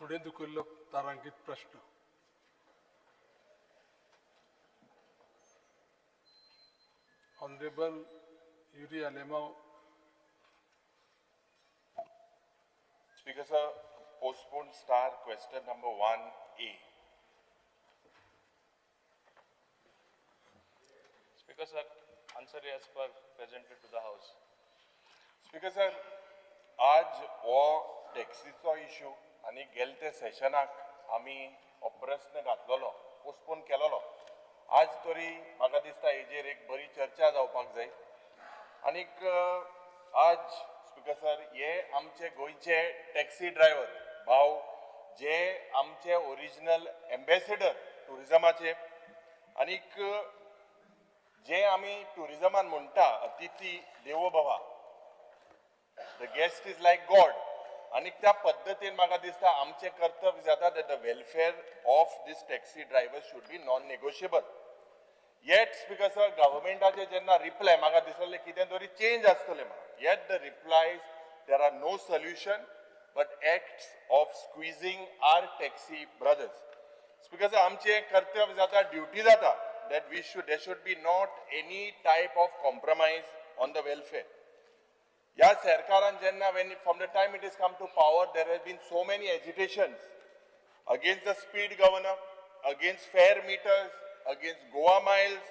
फुडें धुकल्लो तारांकीत प्रश्न. Honourable Yuri Alemao. Speaker sir, postpone star question number 1A. Speaker sir, answer as per presented to the house. Speaker sir, आज हो टॅक्सीचो issue आनी गेले ते सेशनाक आमी हो प्रस्न घातलेलो, पोस्टपोन केलेलो. आज तरी म्हाका दिसता हेजेर एक बरी चर्चा जावपाक जाय. आनीक आज स्पीकर सर, हे आमचे गोंयचे टॅक्सी ड्रायव्हर भाव जे आमचे ओरिजिनल एम्बेसिडर ट्युरिजमाचे, आनीक जे आमी ट्युरिजमान म्हणटा अतिथी देवो भवा, the guest is like God, आनी त्या पद्दतीन म्हाका दिसता आमचें कर्तव्य जाता that the welfare of this taxi driver should be non negotiable. Yet speaker sir, गव्हर्मेंटाचे जेन्ना रिप्लाय म्हाका दिसलें कितें तरी चेंज आसतलें म्हणून, yet the replies there are no solution but acts of squeezing our taxi brothers. Speaker sir, आमचें कर्तव्य जाता, ड्युटी जाता that we should, there should be not any type of compromise on the welfare. ह्या सरकारान जेन्ना when from the time it is come to power there has been so many agitations against the speed governor, against fare meters, against Goa Miles,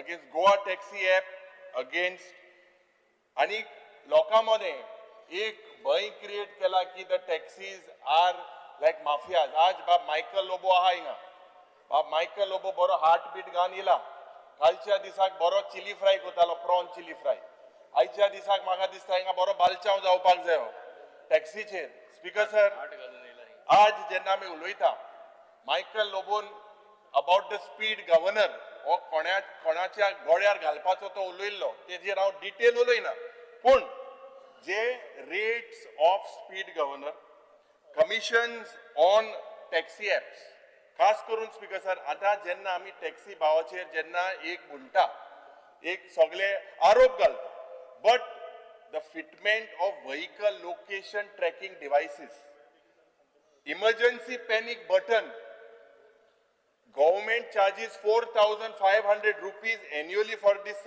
against Goa taxi app, against आनी लोकां मदें एक भंय create केला की the taxis are like mafias. आज बाब Michael Lobo आहा हिंगा, बाब मायकल लोबो बरो हार्ट बीट घालून येयला. कालच्या दिसाक बरो चिली फ्राय करतालो, प्रॉन चिली फ्राय. आयच्या दिसाक म्हाका दिसता हिंगा बरो बालचांव जावपाक जायो टॅक्सीचेर. स्पीकर सर, आज जेन्ना आमी उलयता मायकल लोबोन अबाउट the speed governor हो कोणाच्या गोड्यार घालपाचो तो उलयल्लो, तेजेर हांव डिटेल उलयना. पूण जे rates of speed governor, commissions on taxi apps, खास करून स्पीकर सर, आतां जेन्ना आमी टॅक्सी भावाचेर जेन्ना एक म्हणटा, एक सगळे आरोप घालता, but the fitment of vehicle location tracking devices, emergency panic button, government charges 4,500 rupees annually for this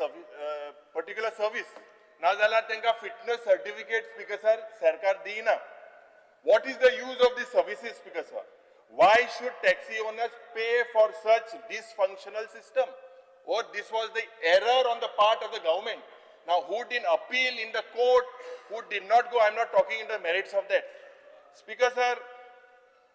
particular service. ना जाल्यार तांकां फिटनस सर्टिफिकेट स्पीकर सर सरकार दिना. What is the use of this services speaker sir? Why should taxi owners pay for such dysfunctional system? Or this was the error on the part of the government. Now, who didn't appeal in the court, who did not go, I'm not talking in the merits of that. Speaker sir,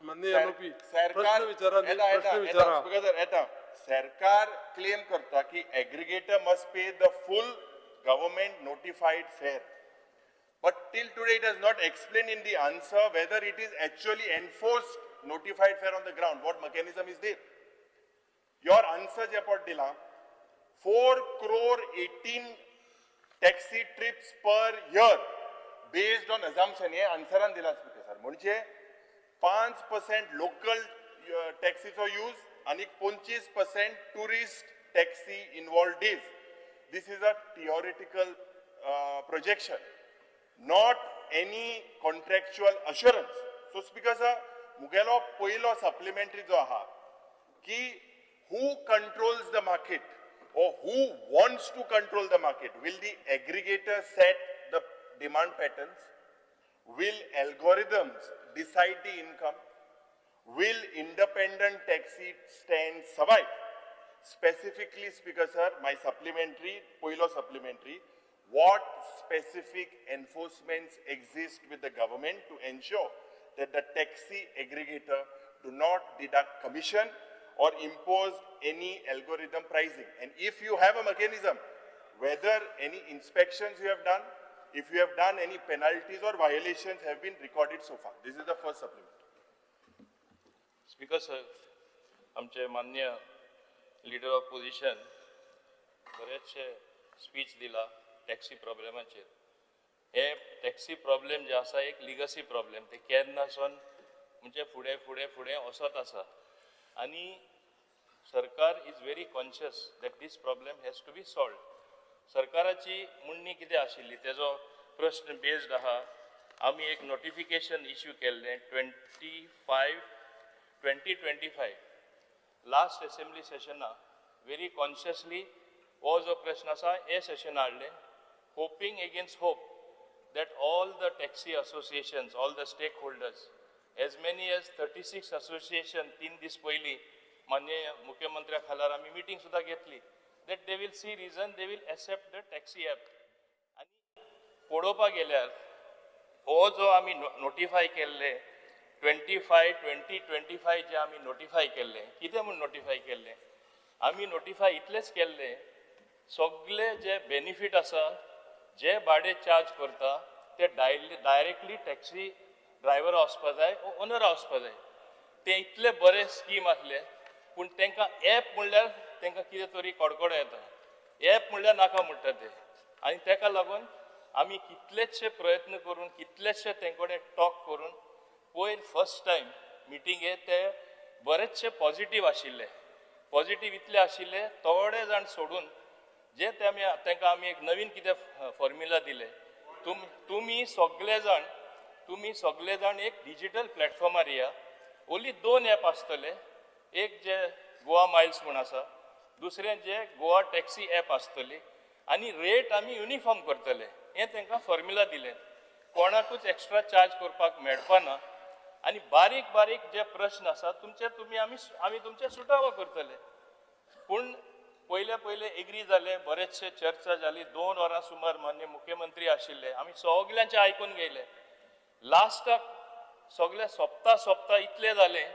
माननीय आरोपी, प्रश्न विचारा, प्रश्न विचारा. Speaker sir, येता सरकार claim करता की aggregator must pay the full government notified fare. But till today it has not explained in the answer whether it is actually enforced notified fare on the ground. What mechanism is there? Your answer जे पट दिला 4 crore 18 taxi trips per year based on assumption, हे आन्सरान दिला speaker sir. म्हणजे 5% local टॅक्सीचो use आनी 25% tourist taxi involved days. This is a theoretical projection, not any contractual assurance. So speaker sir, मुगेलो पयलो supplementary जो आहा की who controls the market or who wants to control the market? Will the aggregator set the demand patterns? Will algorithms decide the income? Will independent taxi stands survive? Specifically, Speaker sir, my supplementary, Poilo supplementary, what specific enforcements exist with the government to ensure that the taxi aggregator do not deduct commission or impose any algorithm pricing? And if you have a mechanism, whether any inspections you have done, if you have done any penalties or violations have been recorded so far. This is the first supplement. Speaker sir, आमचे मान्य leader of position बरेचशे speech दिला taxi प्रॉब्लेमाचेर. हे taxi problem जे आसा एक legacy problem, ते केन्नासून म्हणजे फुडें फुडें फुडें वचत आसा आनी सरकार is very conscious that this problem has to be solved. सरकाराची म्हणणी कितें आशिल्ली तेजो प्रश्न बेस्ड आहा आमी एक नोटिफिकेशन इश्यू केल्लें 25, 2025. Last assembly सेशना व्हेरी कॉन्शियसली हो जो प्रश्न आसा हे सेशन हाडलें, hoping against hope that all the taxi associations, all the stakeholders, as many as 36 association, 3 दीस पयलीं माननीय मुख्यमंत्र्या खालार आमी मिटींग सुद्दां घेतली, that they will see reason, they will accept the taxi app. आनी पळोवपाक गेल्यार हो जो आमी नोटिफाय केल्ले 25, 2025 जे आमी नोटिफाय केल्ले, कितें म्हूण नोटिफाय केल्ले? आमी नोटिफाय इतलेच केल्ले, सगळे जे बेनिफीट आसा, जे भाडे चार्ज करता ते डायरेक्टली टॅक्सी ड्रायव्हरा वचपा जाय, ओनरा वचपा जाय. ते इतले बरे स्कीम आसले, पूण तांकां एप म्हणल्यार तांकां कितें तरी कडकडो येता. एप म्हणल्यार नाका म्हणटा ते. आनी ताका लागून आमी कितलेशे प्रयत्न करून, कितलेशे तें कडेन टॉक करून, पयर फर्स्ट टायम मिटिंगे ते बरेचशे पॉजिटीव आशिल्ले. पॉजिटीव इतले आशिल्ले, थोडे जाण सोडून, जे ते आमी तांकां आमी एक नवीन कितें फॉर्म्युला दिले, तुमी सगळे जाण एक डिजिटल प्लॅटफॉर्मार या. ओन्ली दोन एप आसतले, एक जे गोवा मायल्स म्हूण आसा, दुसरें जे गोवा टॅक्सी एप आसतली आनी रेट आमी युनिफॉर्म करतले, हें तांकां फॉर्म्युला दिलें. कोणाकूच एक्स्ट्रा चार्ज करपाक मेळपाना आनी बारीक बारीक जे प्रश्न आसा तुमचे, तुमी आमी तुमचे सुटावो करतले. पूण पयले पयले एग्री जाले, बरेचशे चर्चा जाली, 2 वरां सुमार माननीय मुख्यमंत्री आशिल्ले, आमी सगल्यांचे आयकून घेयले. लास्टाक सगळे सोंपता सोंपता इतले जालें,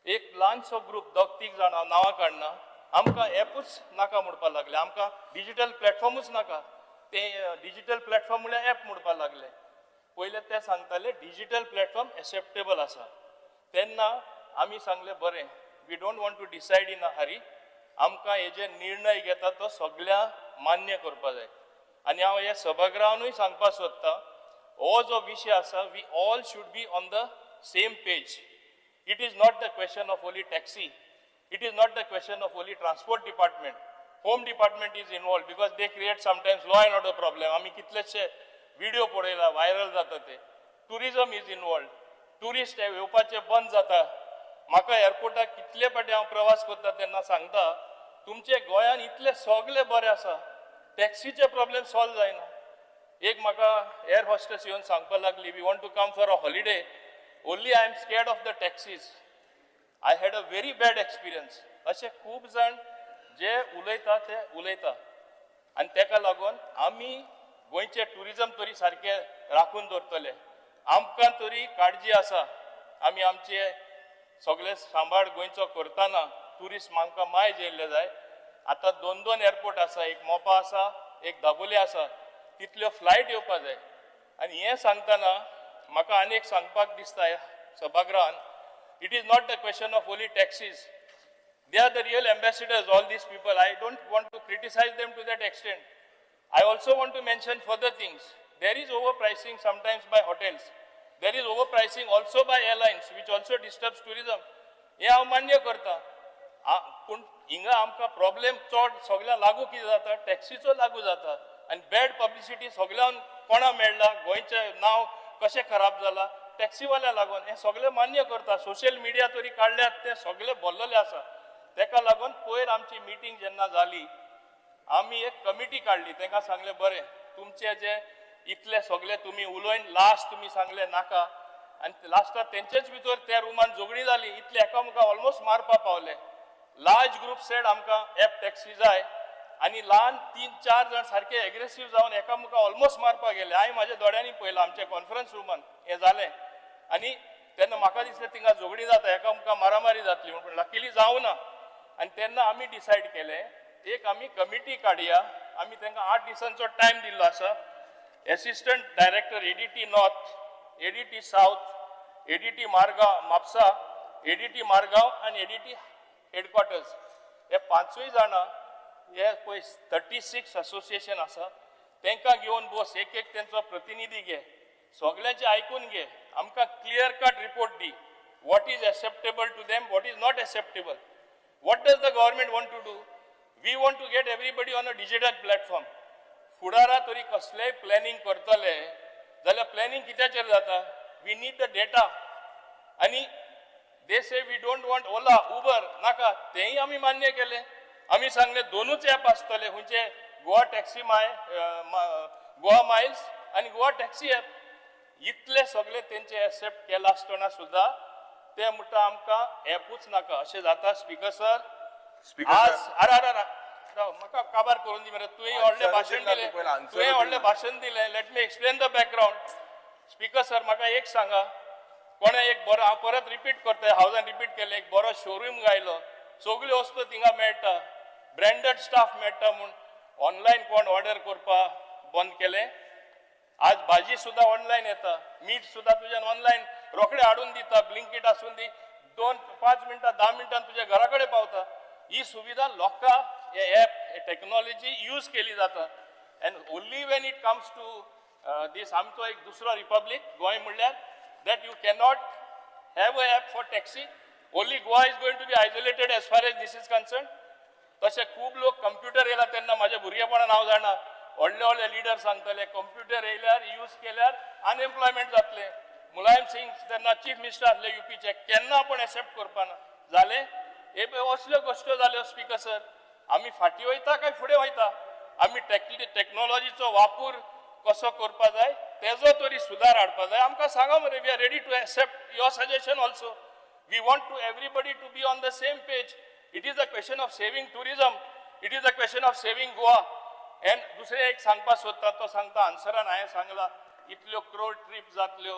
एक ल्हानसो ग्रूप, दोग तीग जाणां, नांवां काडना, आमकां एपूच नाका म्हणपाक लागले, आमकां डिजिटल प्लॅटफॉर्मूच नाका. ते डिजिटल प्लॅटफॉर्म म्हणल्यार एप म्हणपाक लागले. पयले ते सांगताले डिजिटल प्लॅटफॉर्म एक्सेप्टेबल आसा. तेन्ना आमी सांगलें, बरें, we don't want to decide in a hurry. आमकां हेजे निर्णय घेता तो सगळ्या मान्य करपा जाय. आनी हांव ह्या सभागृहानूय सांगपाक सोदतां, हो जो विशय आसा, we all should be on the same page. It is not the question of only taxi. It is not the question of only transport department. Home department is involved because they create sometimes law and order problem. आमी कितलेशे video पळयला, viral जाता ते. Tourism is involved. Tourist येवपाचे बंद जाता. म्हाका एअरपोर्टाक कितले फावटी हांव प्रवास करता तेन्ना सांगता, तुमचे गोंयान इतले सगळे बरे आसा, टॅक्सीचे प्रॉब्लेम सॉल्व जायना. एक म्हाका एअर हॉस्टेस येवन सांगपाक लागली, "We want to come for a holiday, only I am scared of the taxis. I had a very bad experience." अशे खूब जाण जे उलयता ते उलयता आनी तेका लागून आमी गोंयचें ट्युरिजम तरी सारकें राखून दवरतले. आमकां तरी काळजी आसा. आमी आमचे सगळे सांबाळ गोंयचो करतना ट्युरिस्ट आमकां मायज येयल्ले जाय. आतां दोन दोन एअरपोर्ट आसा, एक मोपा आसा, एक दाबोली आसा, तितल्यो फ्लायट येवपा जाय. आनी हें सांगतना म्हाका आनी एक सांगपाक दिसता ह्या सभागृहान, it is not the question of only taxis. They are the real ambassadors, all these people. I don't want to criticize them to that extent. I also want to mention further things. There is overpricing sometimes by hotels. There is overpricing also by airlines, which also disturbs tourism. हें हांव मान्य करता. पूण हिंगा आमकां problem चड सगळ्यांक लागू कितें जाता? टॅक्सीचो लागू जाता आनी बॅड पब्लिसिटी सगळ्यांक कोणा मेळ्ळा? गोंयचें नांव कशें खराब जालां टॅक्सीवाल्या लागून, हें सगळें मान्य करता. सोशल मिडिया तरी काडल्यात, ते सगळे भरलेले आसा. तेका लागून पयर आमची मिटींग जेन्ना जाली, आमी एक कमिटी काडली. तांकां सांगलें, बरें, तुमचे जे इतले सगळे तुमी उलोवन लास्ट तुमी सांगलें नाका आनी लास्टाक तेंचेच भितर त्या रुमान झगडी जाली, इतले एकामेका ऑलमोस्ट मारपा पावले. लार्ज ग्रुप सेड आमकां एप टॅक्सी जाय आनी ल्हान तीन चार जाण सारके एग्रेसीव जावन एकामेका ऑलमोस्ट मारपाक गेले. हांवें म्हाज्या दोळ्यांनी पळयलां, आमच्या कॉन्फरन्स रुमान हें जालें. आनी तेन्ना म्हाका दिसलें थिंगा झगडी जाता, एकामेका मारामारी जातली म्हूण, पूण लकीली जावं ना. आनी तेन्ना आमी डिसायड केलें, एक आमी कमिटी काडया. आमी तांकां 8 दिसांचो टायम दिल्लो आसा. Assistant director ADT North, ADT South, ADT Margao Mapusa, ADT Margao आनी एडीटी हेडक्वॉर्टर्स, हे पांचूय जाणां हे पळय 36 असोसिएशन आसा, तांकां घेवन बस, एक एक तेंचो प्रतिनिधी घे, सगल्यांचे आयकून घे, आमकां clear cut report the, what is acceptable to them, what is not acceptable. What does the government want to do? We want to get everybody on a digital platform. फुडारा तरी कसलेय प्लॅनिंग करतले. जाल्यार प्लॅनिंग कित्याचेर जाता? We need the data. आनी they say we don't want Ola, Uber नाका. तेंय आमी मान्य केलें. आमी सांगलें, दोनूच एप आसतले. खंयचे? गोवा टॅक्सी माय गोवा मायल्स आनी गोवा टॅक्सी एप. इतले सगळे तेंचे एक्सेप्ट केला आसतना सुद्दां ते म्हणटा आमकां एपूच नाका. अशें जाता, स्पीकर सर? स्पीकर आज सर, अरे अरे अरे, राव, म्हाका काबार करून दी मरे. तुवें व्हडलें Answer भाशण दिना दिलें. तूं पयलें, answer तुवें व्हडलें दिना. भाशण दिलें. Let me explain the background. Speaker sir, म्हाका एक सांगा, कोणें एक बरो, हांव परत रिपीट करता, हावजान रिपीट केलें, एक बरो शोरूम घायलो, सगल्यो वस्तू थिंगा मेळटा, ब्रँडेड स्टाफ मेळटा म्हूण ऑनलायन कोण ऑर्डर करपा बंद केलें? आज भाजी सुद्दां ऑनलायन येता, मीठ सुद्दां तुज्यान ऑनलायन रोखडें हाडून दिता. ब्लिंकीट आसून दी, 2, 5 मिनटां, 10 मिनटां तुज्या घरा कडेन पावता. ही सुविधा लोकांक हे एप, हे टेक्नॉलॉजी यूज केली जाता. And only when it comes to this, आमचो एक दुसरो रिपब्लीक गोंय म्हणल्यार, that you cannot have a app for taxi? Only Goa is going to be isolated as far as this is concern. तशे खूब लोक computer येयला तेन्ना, म्हाज्या भुरगेपणान हांव जाणा, व्हडले व्हडले लिडर सांगताले, कंप्युटर येयल्यार, यूज केल्यार अनएम्प्लॉयमेंट जातलें. मुलायम सिंग तेन्ना चीफ मिनिस्टर आसले युपीचे. केन्ना आपूण एक्सेप्ट करपाना जालें. हे पळय, असल्यो गोश्ट्यो जाल्यो. स्पीकर सर, आमी फाटीं वयता काय फुडें वयता? आमी टॅक्नॉलॉजीचो वापर कसो करपा जाय, तेजो तरी सुदार हाडपा जाय. आमकां सांगा मरे, we are ready to accept your suggestion also. We want to everybody to be on the same page. It is a question of saving tourism. It is a question of saving Goa. And दुसरें एक सांगपाक सोदता, तो सांगता आन्सरान हांवें सांगला, इतल्यो क्रोड trip जातल्यो.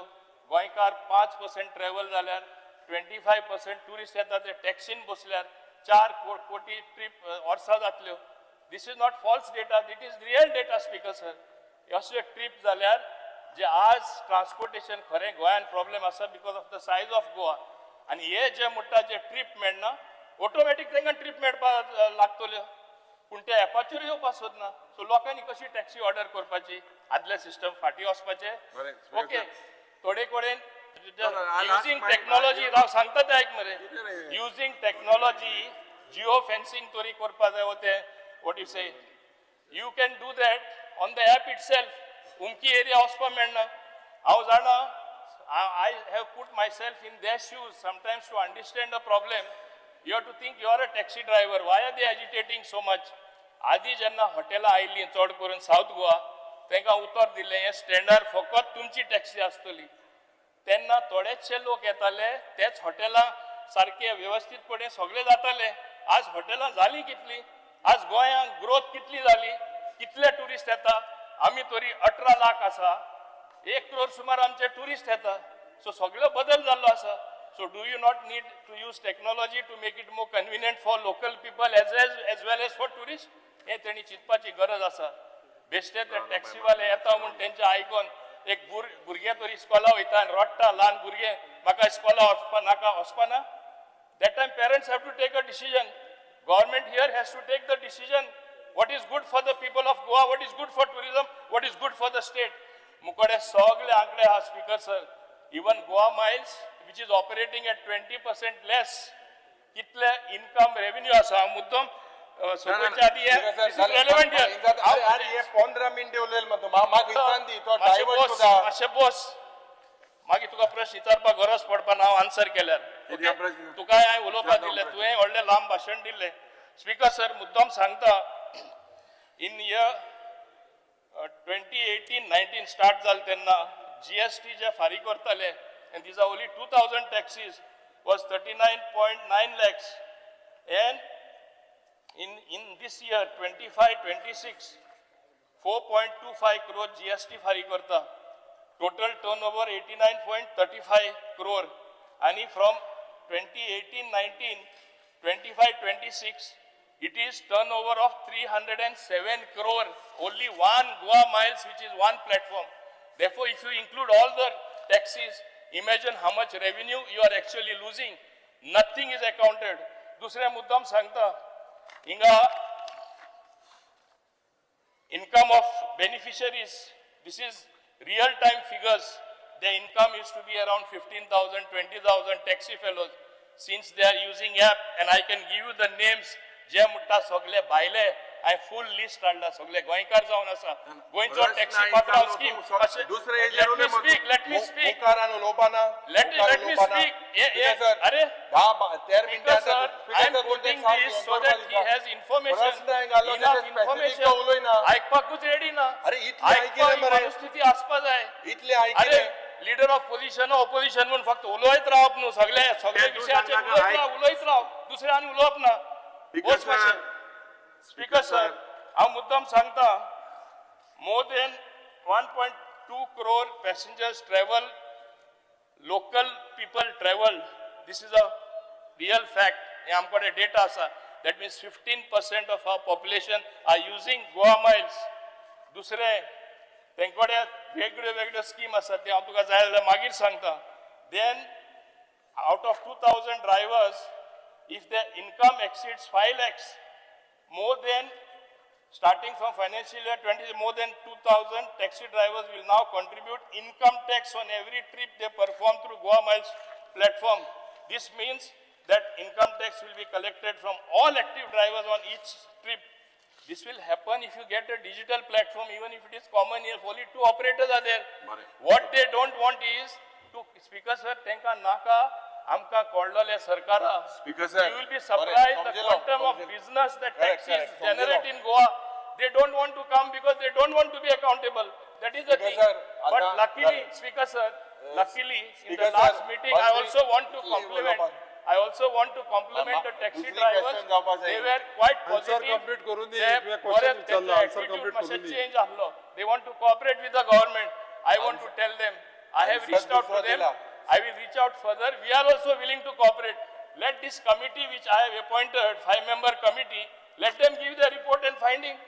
गोंयकार 5% ट्रॅवल जाल्यार 25% ट्युरिस्ट येता. ते टॅक्सीन बसल्यार 4 कोटी ट्रीप वर्सा जातल्यो. This is not false data, it is real data, Speaker sir. असल्यो ट्रीप जाल्यार जे आज ट्रान्सपोर्टेशन खरें गोंयान प्रॉब्लेम आसा because of the size of Goa. आनी हे जे म्हणटा, जे ट्रीप मेळना, ऑटोमॅटीक तांकां ट्रीप मेळपाक लागतल्यो, पूण त्या एपाचेर येवपाक सोदना. सो लोकांनी कशी टॅक्सी ऑर्डर करपाची? आदले सिस्टम फाटीं वचपाचें. बरें, speaker okay sir. थोडे कडेन No, no, I'll ask using my- technology, हांव सांगता तें आयक मरे. कितें रे? युजींग टेक्नॉलॉजी, जिओ फेन्सिंग तरी करपा जाय. ते what you say, you can do that on the app itself. उमकी एरिया वचपाक मेळना. हांव जाणा, I have put myself in their shoes. Sometimes to understand a problem, you have to think you are a taxi driver. Why are they agitating so much? आदी जेन्ना हॉटेलां आयलीं, चड करून सावथ गोवा, तांकां उतर दिलें, हें स्टँडार फकत तुमची टॅक्सी आसतली. तेन्ना थोडेचशे लोक येताले, तेच हॉटेलां सारके वेवस्थीतपणे सगळे जाताले. आज हॉटेलां जालीं कितलीं? आज गोंयांत ग्रोथ कितली जाली? कितले ट्युरिस्ट येता? आमी तरी 18 लाख आसा, 1 क्रोर सुमार आमचे ट्युरिस्ट येता. सो सगळो बदल जाल्लो आसा. So do you not need to use technology to make it more convenient for local people as well as for tourist? हें तेणी चिंतपाची गरज आसा. बेश्टे ते टॅक्सीवाले येता म्हूण तेंचे आयकोन एक भुरगें तरी इस्कॉला वयता आनी रडटा ल्हान भुरगें, म्हाका इस्कॉला वचपा नाका, वचपा ना. That time parents have to take a decision. Government here has to take the decision. What is good for the people of Goa, what is good for tourism, what is good for the state. मुकोडे सगळे आंकडे आहा, Speaker sir. Even Goa Miles, which is operating at 20% less, कितले income revenue आसा, हांव मुद्दम सगळ्याच्या आदी relevant. अरे अरे, हे 15 मिनटे उलयल मग तूं. म्हाका विचार दी तो डायवर्ट तुका. मातशें बोस, मागीर तुका प्रश्न विचारपाक गरज पडपा ना हांव आन्सर केल्यार. कितें प्रश्न? तुकाय हांवें उलोवपाक विचारता दिलें. प्रश्न. तुवें व्हडलें लांब भाशण दिलें. स्पीकर सर, मुद्दम सांगता, in year 2018-19 start जालें तेन्ना जीएसटी जे फारीक करताले, and these are only 2,000 taxis, was 39.9 lakhs, and in this year 25-26, 4.25 crore GST फारीक करता. Total turnover 89.35 crore. आणि from 2018-19, 25-26, it is turnover of 307 crore. Only one Goa Miles, which is one platform. Therefore, if you include all the taxis, imagine how much revenue you are actually losing. Nothing is accounted. दुसरे मुद्दाम सांगता, हिंगा income of beneficiaries, this is real time figures. Their income used to be around 15,000, 20,000 taxi fellows. Since they are using app, and I can give you the names, जे म्हणटा सगळे भायले हांवें फूल list हाडला. सगळे गोंयकार जावन आसा गोंयचो टॅक्सी पात्रांव स्कीम. दुसरे हेजेर उलय. Speak, let me speak. मुखारान उलोवपा ना. Let let me speak. अरे 10-13 मिनटां. Sir, I am quoting this so that he has information. Enough information. उलयना. आयकपाकूच रेडी ना. अरे, इतलें आयकिलें मरे. परिस्थिती आसपा जाय. इतलें अरे, आयकिलें. लिडर ऑफ पोझिशन ऑपोजिशन म्हणून फक्त उलयत रावप न्हू. सगळे सगळे ते तूं विशयाचेर सांगनाका, उलयत आयक. राव, उलयत राव, दुसरे आनी उलोवप ना. Speaker sir. Speaker sir, हांव मुद्दम सांगता, more than 1.2 crore passengers travel, local people travel. This is a real fact. हे आमकडे डेटा आसा. That means 15% of our population are using Goa Miles. दुसरे तेंकडे वेगळ्यो वेगळ्यो स्कीम आसा, ते हांव तुका जाय जाल्यार मागीर सांगता. Then out of 2000 drivers, if their income exceeds 5 lakhs, more than, starting from financial year 20, more than 2000 taxi drivers will now contribute income tax on every trip they perform through Goa Miles platform. This means that income tax will be collected from all active drivers on each trip. This will happen if you get a digital platform, even if it is common here, only two operators are there. बरें. What they don't want is to, Speaker sir, तेंका नाका आमकां कळलोलें सरकारा. Speaker sir, You will be बरें, surprised the समजलो, quantum of समजलो. Business that Correct, taxis correct, generate समजलो. In Goa. They don't want to come because they don't want to be accountable. That is the Speaker thing. sir, But आता- luckily, Speaker sir, luckily, in Speaker the last sir, meeting, I मंत्री- also want to इतली compliment, उलोवपाक. I also want to compliment the taxi दुसरी drivers. Question जावपा जाय. They were quite Answer positive. Complete करून दी. They तुवें question बरें विचारला, तेंचो answer attitude complete मातशें करून दी. change आहलो. They want to cooperate with the government. I want to tell them, I have Answer reached out to दुसरो them. दिला. I will reach out further. We are also willing to cooperate. Let this committee which I have appointed, five-member committee, let them give their report and finding.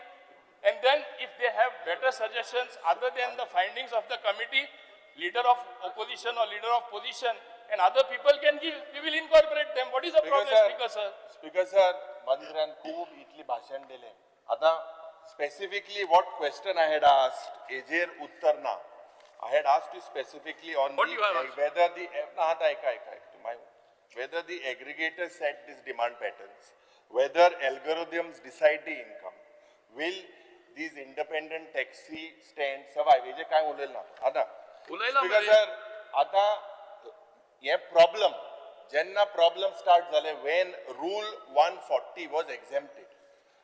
And then if they have better suggestions other than the findings of the committee, leader of opposition or leader of position and other people can give, we will incorporate them. What is the Speaker problem, sir. Speaker sir? Speaker sir, मंत्र्यान खूब इतली भाशण दिलें. आतां specifically what question I had asked हेजेर उत्तर ना. I had asked you specifically on What you have asked? Whether the, ना, आतां आयका आयका, whether the aggregator set this demand patterns, whether algorithms decide the income, will these independent taxi stand survive, हेजेर कांय उलयलें ना आतां. उलयलां स्पीकर मरे. Sir, आतां हे प्रॉब्लम जेन्ना प्रॉब्लम स्टार्ट जाले, when rule 140 was exempted,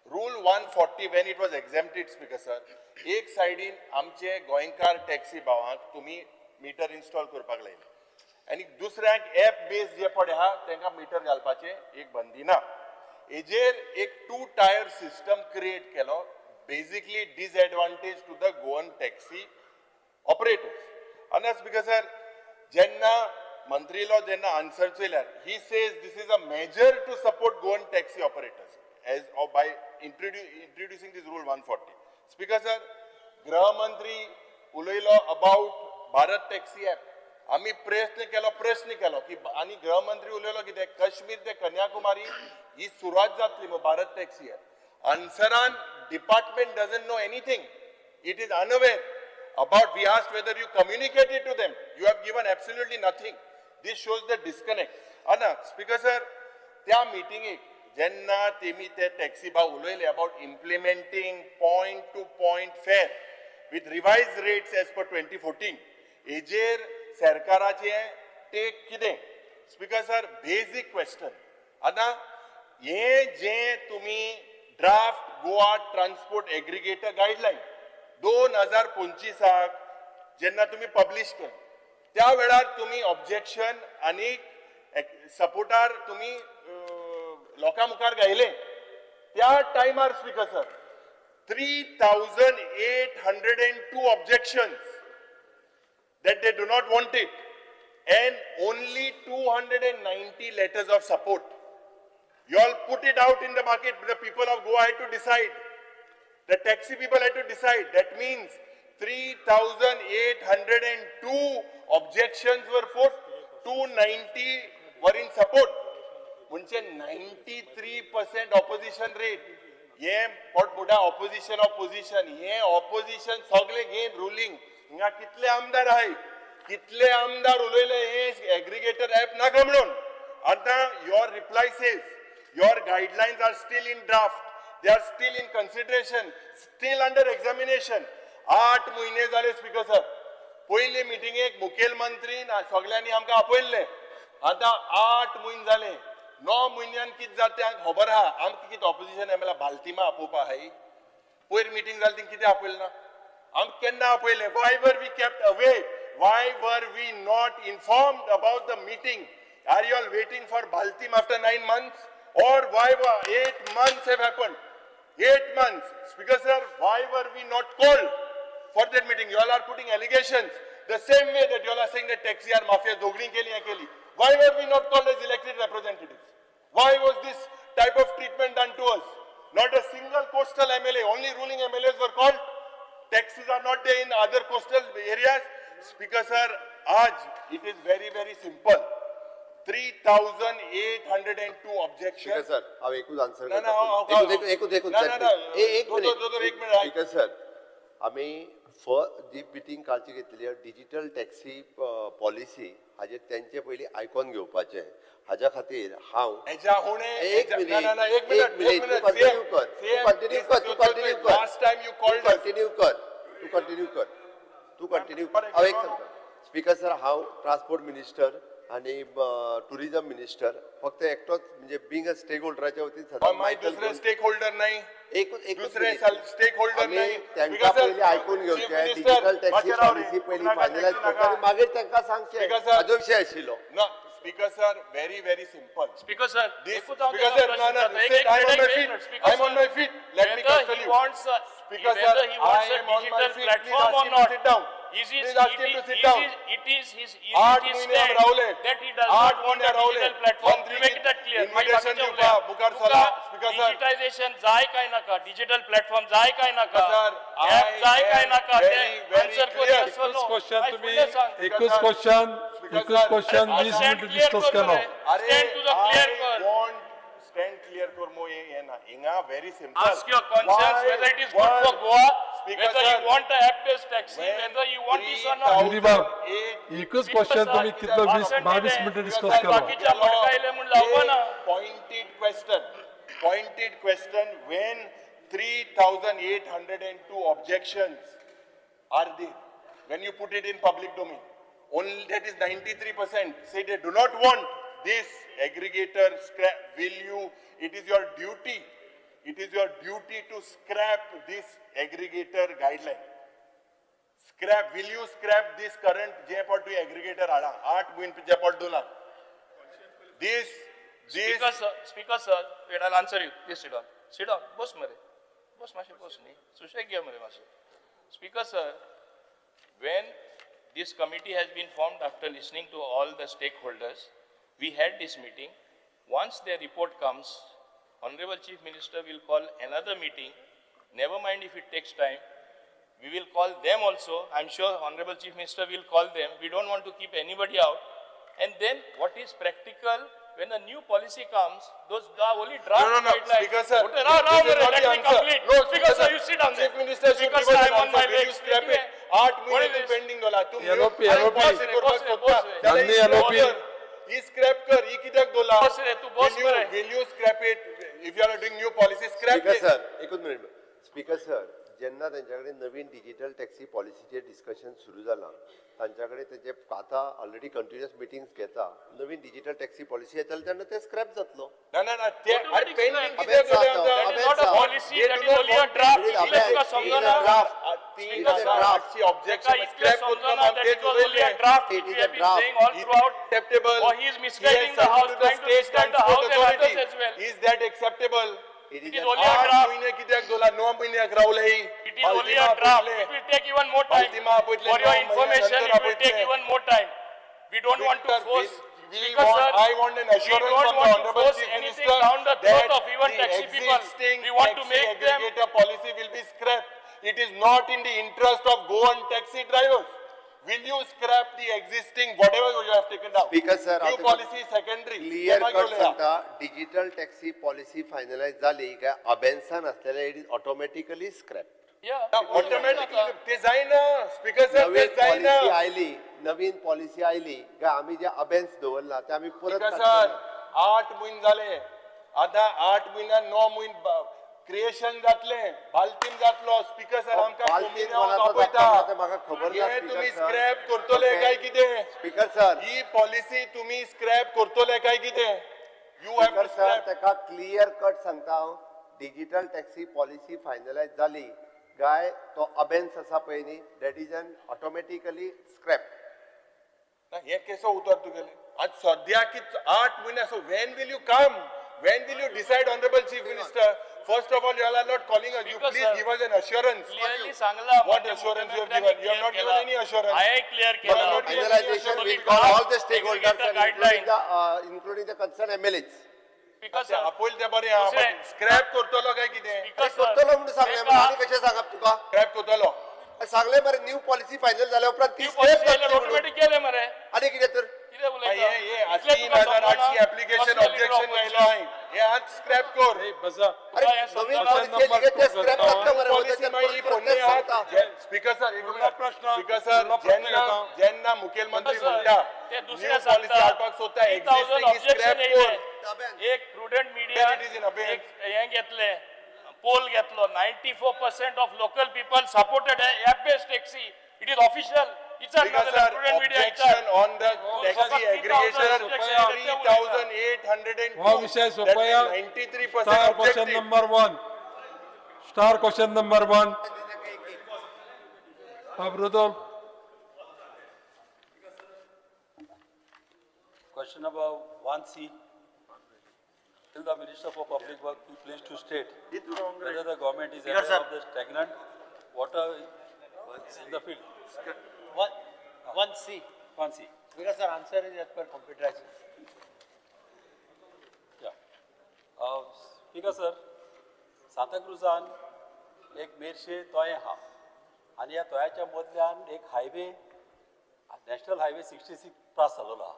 rule 140, when it was exempted, Speaker sir, एक सायडीन आमचे गोंयकार टॅक्सी भावांक तुमी मिटर इन्स्टॉल करपाक लायले आनी दुसऱ्यांक एप बेस जे पळय आहा तांकां मिटर घालपाचें एक बंदी ना. हेजेर एक टू टायर सिस्टम क्रिएट केलो, basically disadvantage to the Goan taxi operators. आनी स्पीकर सर, जेन्ना मंत्रीलो जेन्ना answer चोयल्यार, he says this is a measure to support Goan taxi operators as by introducing this rule 140. Speaker sir, गृहमंत्री उलयलो about Bharat taxi app. आमी प्रश्न केलो की आनी गृहमंत्री उलयलो कितें, काश्मीर ते कन्याकुमारी ही सुरवात जातली मग भारत टॅक्सी ऍप. आन्सरान department doesn't know anything, it is unaware about. We asked whether you communicated to them. You have given absolutely nothing. This shows the disconnect. Ana Speaker sir, त्या मिटिंगेक जेन्ना तेमी ते टॅक्सी भाव उलयले about implementing point to point fare with revised rates as per 2014, हेजेर सरकाराचें take कितें? Speaker sir, basic question. आतां हें जें तुमी draft Goa transport aggregator guideline 2025 त जेन्ना तुमी पब्लिश केलें, त्या वेळार तुमी ऑब्जेक्शन आनी सपोर्टार तुमी लोकां मुखार घायले. त्या टायमार, Speaker sir, 3802 objections that they do not want it and only 290 letters of support. You all put it out in the market. The people of Goa had to decide. The taxi people had to decide. That means 3,802 objections were put, 290 were in support. म्हणजे 93% opposition rate. हे पोट opposition opposition हे opposition सगळे घेन ruling. हिंगा कितले आमदार आहाय, कितले आमदार उलयले हे एग्रीगेटर ऍप नाका म्हणून. आतां your reply says your guidelines are still in draft. They are still in consideration, still under examination. 8 म्हयने जाले स्पीकर सर. पयले मिटिंगेक मुखेलमंत्रीन सगल्यांनी आमकां आपयल्ले. आतां 8 म्हयने जाले. 9 म्हयन्यान कितें जाता तें आमकां खबर आहा. आमकां कितें ऑपोजिशन एमएलए बालतिमा आपोवपा आहाय? पयर मिटींग जाली, तिंगा कितें आपयलें ना आमकां? केन्ना आपयलें? Why were we kept away? Why were we not informed about the meeting? Are you all waiting for Baltim after 9 months or why? 8 months have happened. 8 months. Speaker sir, why were we not called for that meeting? You all are putting allegations. The same way that you all are saying that taxi are mafia, Jogani केली, हें केली. Why were we not called as elected representatives? Why was this type of treatment done to us? Not a single coastal MLA, only ruling MLAs were called. Taxis are not there in other coastal areas. Speaker sir, आज it is very, very simple. 3,802 objections. Speaker sir, हांव एकूच answer ना, ना, हांव- करता. एकूच, एकूच, एकूच. ना, ना, ना. एक दोन- दोन- दोन- एक मिनिट. मिनिट. स्पीकर सर, आमी जी मिटींग कालची घेतलेली डिजिटल टॅक्सी पॉलिसी, हाजेर तेंचे पयलीं आयकोन घेवपाचें. हाज्या खातीर हांव हेच्या हुणे एक मिनिट, ना, ना, ना, एक मिनिट. एक मिनिट, एक तूं कंटिन्यू कर, तूं कंटिन्यू कर, तूं कंटिन्यू कर. Last time you called. तूं कंटिन्यू कर, तूं कंटिन्यू कर, तूं कंटिन्यू. हांव एक सांगता स्पीकर सर, हांव ट्रान्सपोर्ट मिनिस्टर आनी टुरिझम मिनिस्टर फक्त एकटोच, म्हणजे बिंग अ स्टेक होल्डराच्या वतीन सदांच मागीर दुसरे घेवन- स्टेक होल्डर नाही? एकूच, एकूच दुसरे मिनिट. स्टेक होल्डर आमी नाही? तांकां पयलीं आयकून घेवचें. डिजिटल टॅक्सी पॉलिसी पयलीं फायनलायज करता आनी मागीर तांकां सांगचें. Speaker sir. हाजो विशय आशिल्लो. ना, speaker sir, very, very simple. Speaker sir, This, एकूच हांव speaker ताका sir, प्रश्न no, no, विचारता. एक- sit, एक I'm on minute, my एक feet. minute, Speaker I'm on sir. my feet. Let me Whether tell he you. wants a, Speaker sir, whether he wants I a am on my digital feet. Please platform ask or him to not. sit down. Is his, Please ask it him to is- sit is down. It is his, is आठ it his महिने stand रावले. That he does आठ not want महिने a रावले. digital platform. मंत्री You make it that clear. मागीर invitation बाकीचे दिवपा, उलया. मुखार तुका चला. Speaker sir. Digitization जाय काय नाका, डिजिटल प्लॅटफॉर्म जाय काय नाका, Sir, app I जाय काय am नाका, very, ते very answer कर, clear. yes or no. एकूच क्वेश्चन मागीर तुम्ही फुडलें सांग. एकूच क्वेश्चन, Speaker एकूच sir, question अरे, 20 Stand minute clear discuss कर केलो. मरे. अरे, Stand तुजो क्लियर कर. I want stand clear कर मो हे ना. हिंगा very simple. Ask your conscience whether it is good for Goa, Speaker whether sir, you want a app-based taxi, when whether you want this or not. Yuri बाब, 3,008 एकूच question तुम्ही तितलो 20 22 मिनटां डिस्कस केलो. बाकीच्या भडकायले म्हूण लावपा ना. Pointed question, pointed question. When 3,802 objections are there, when you put it in public domain, only that is 93% say they do not want this aggregator scrap. Will you, it is your duty, it is your duty to scrap this aggregator guideline. Scrap, will you scrap this current जे पाट तूं aggregator हाडा 8 म्हयने जे पाट दोला this this Speaker sir, Speaker sir, wait, I'll answer you. Please sit down. Sit down. बस मरे. बस मातशें बस न्ही. सुशेग घे मरे मातशें. Speaker sir, when this committee has been formed after listening to all the stakeholders, we had this meeting. Once their report comes, Honorable Chief Minister will call another meeting. Never mind if it takes time. We will call them also. I'm sure Honorable Chief Minister will call them. We don't want to keep anybody out. And then what is practical, when a new policy comes, those are only draft No, no, no, guidelines. Speaker sir, Okay, Rao, Rao, this is not let the me answer. complete. No, Speaker sir, you sit down there. Chief Minister should Speaker give sir, us an I'm on answer. my Will you legs. scrap it? आठ What महिने is तूं this? Pending दोला. तूं LOP, अरे LOP. बस रे, बस रे, बस रे. Nandi LOP. ही scrap कर, ही कित्याक दोला? बस रे, तूं बस Will you- मरे. Will you scrap it? If you are doing new policy, scrap speaker it. Sir, एकूच मिनिट. स्पीकर सर, जेन्ना तेंच्या कडेन नवीन डिजिटल टॅक्सी पॉलिसीचेर डिस्कशन सुरू जालां, तांच्या कडेन तेंचे आतां ऑलरेडी कंटिन्युअस मिटिंग्स घेता. नवीन डिजिटल टॅक्सी पॉलिसी येतली तेन्ना ते स्क्रॅप जातलो. ना, ना, ना, ते अरे Automatic pending scrap. कित्याक दोला अबे, आतां? That is not a अबे, policy, They that do is not only a want draft. It is इतलें तुका a समजना? draft. तीन It is a हजार draft. आठशे objection तुका इतलें scrap करता समजना that तेच it was only a उलयले. Draft It which is we a have been draft. saying all Is throughout. acceptable? Or he is misguiding He has the house, sent to the trying to state misguide the transport house and authority. others as well. Is that acceptable? It It is is only a आठ draft. महिने कित्याक दोला? 9 म्हयन्याक रावले. It is only a draft. It will take even more time. Baltima आपयतले, For your 9 information, महिन्या it will नंतर take आपयतले. Even more time. We don't want to Victor, force. we Speaker want, sir, I want an we assurance don't from the want to Honorable force Chief anything Minister down the throat that of even the taxi people. existing We want to taxi make them aggregator policy will be scrapped. It is not in the interest of Goan taxi drivers. Will you scrap the existing whatever you have taken down? Speaker sir, New हांव policy secondary. Clear ते मागीर cut उलया. सांगता, digital taxi policy finalise जाली काय अबेन्सान आसलेले it is automatically scrap. Yeah. Automatically ते जायना स्पीकर सर, ते नवीन जायना. पॉलिसी आयली, नवीन पॉलिसी आयली काय आमी जे अबेन्स दवरला ते आमी परत स्पीकर काडचे सर, ना. 8 म्हयने जाले. आतां 8 म्हयन्यान 9 म्हयने क्रिएशन जातलें, बालतीम जातलो. स्पीकर सर, आमकां बालतीन कोमिन्यांव कोणाचो आपयता. जाता तें म्हाका खबर ना. हे तुम्ही स्पीकर सर. स्क्रॅप करतले Okay. काय कितें? स्पीकर सर, ही पॉलिसी तुम्ही स्क्रॅप करतले काय कितें? You have speaker to sir, scrap. ताका क्लियर कट सांगता हांव, डिजिटल टॅक्सी पॉलिसी फायनलायज जाली काय तो अबेन्स आसा पळय न्ही, that is an automatically scrap. हे केसो उतर तुगेलें आज सद्या की 8 म्हयने. So when will you come, when will you decide, honourable chief minister? First of all, you all are not calling us. You Speaker, please sir, give us an assurance. Clearly सांगला. What assurance you have given? You have not given any assurance. हांवें clear You have केला. not given any Finalization assurance. Will call all the stakeholders and guideline. Including the concern MLAs. Speaker sir, आपयल तें बरें दुसरें. Scrap करतलो काय कितें? Speaker sir, करतलो म्हणून सांगलें, एका- आनी कशें सांगप तुका? स्क्रॅप करतलो. सांगलें मरे, न्यू पॉलिसी फायनल जाल्या उपरांत ती ती स्क्रॅप पॉलिसी जातली म्हणून. ऑटोमॅटीक केले मरे. आनी कितें तर? कितें उलयता? हे हे इतलें तुका 3800 समजना? एप्लिकेशन कसलो leader objection of आयलो हांवें. हे आज स्क्रॅप कर. ए, बसा. अरे तुका हें नवीन समजना? पॉलिसी आयली ते स्क्रॅप जातलो मरे. पॉलिसी मागीर ही पोरणी आहा. स्पीकर सर, एक फुडला प्रश्न. स्पीकर सर, फुडला प्रश्न जेन्ना घेता. जेन्ना मुखेलमंत्री सर, म्हणटा ते दुसऱ्या न्यू पॉलिसी सांगता, हाडपाक सोदता, 3000 एक्झिस्टिंग objection scrap येयले. कर. एक prudent media Then it is in abeyance. एक हें घेतलें, पोल घेतलो, 94% of local people supported app based taxi. It is official. विचार Speaker sir, prudent media. objection on the taxi 3,000 aggregation, objection 3,802. हो विषय सोपया. That is 93% star question objective. Number 1, star question number 1. बाब Rudolf. Question number 1C. Will the Minister for Public Work be pleased to state whether the government is aware of the stagnant water in the field? One, 1C. 1C. Because our answer is as per computerization. Yeah. Speaker sir, सांताक्रुजान एक मेरशे तोयें आहा आनी ह्या तोयाच्या मदल्यान एक highway, national highway 66 pass जाल्लो आहा.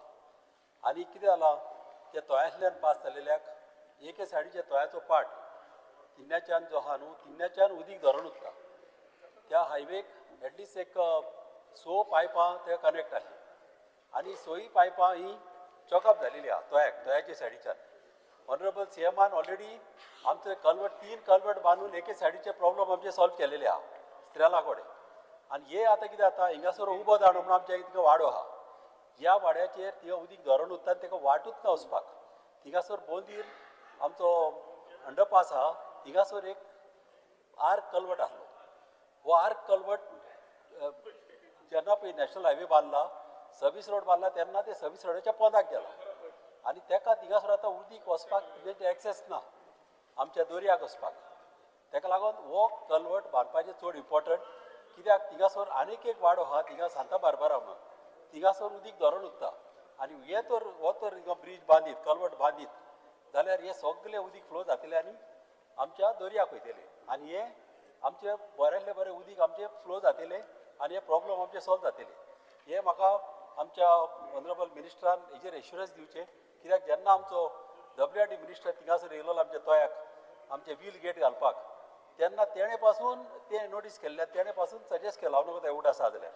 आनी कितें जालां, त्या तोयांतल्यान पास जालेल्याक एके सायडीच्या तोयाचो पार्ट तिन्याच्यान जो आहा न्हू, तिन्याच्यान उदीक धरून उरता. त्या हायवेक एटलिस्ट एक 6 पायपां ते कनेक्ट आसली आनी 6 पायपां ही चॉकअप जालेली आहा तोयाक, तोयाच्या सायडीच्यान. ऑनरेबल सी एमान ऑलरेडी आमचे कल्वर्ट, 3 कल्वर्ट बांदून एके सायडीचे प्रॉब्लम आमचे सॉल्व केलेले आहा स्त्रेला कडेन. आनी हे आतां कितें जाता, हिंगासर उबो जाण म्हणून आमच्या तिका वाडो आहा, ह्या वाड्याचेर थिंगा उदीक धरून उरता आनी ताका वाटूच ना वचपाक. थिंगासर बोंदीर आमचो अंडरपास आहा, थिंगासर एक आर्क कल्वर्ट आसलो. हो आर्क कल्वर्ट जेन्ना पळय नॅशनल हायवे बांदला, सर्वीस रोड बांदला, तेन्ना ते सर्वीस रोडाच्या पोंदाक गेला आनी तेका थिंगासर आतां उदीक वचपाक तेजें एक्सेस ना आमच्या दर्याक वचपाक. तेका लागून हो कल्वर्ट बांदपाचें चड इम्पोर्टंट, कित्याक थिंगासर आनीक एक वाडो आहा थिंगा सांता बार्बारा म्हणून, थिंगासर उदीक धरून उरता. आनी हे तर हो तर हिंगा ब्रीज बांदीत, कल्वर्ट बांदीत जाल्यार हे सगळे उदीक फ्लो जातले आनी आमच्या दर्याक वयतले आनी हे आमचे बऱ्यांतले बरें उदीक आमचे फ्लो जातले आनी हे प्रॉब्लम आमचे सॉल्व जातले. हे म्हाका आमच्या ऑनरेबल मिनिस्टरान हेजेर एश्युरन्स दिवचें, कित्याक जेन्ना आमचो WRD minister थिंगासर येयलो आमच्या तोयाक आमचे व्हील गेट घालपाक, तेन्ना तेणें पासून तें नोटीस केल्लें, तेणें पासून सजेस्ट केलां हांव न्हू तें आसा जाल्यार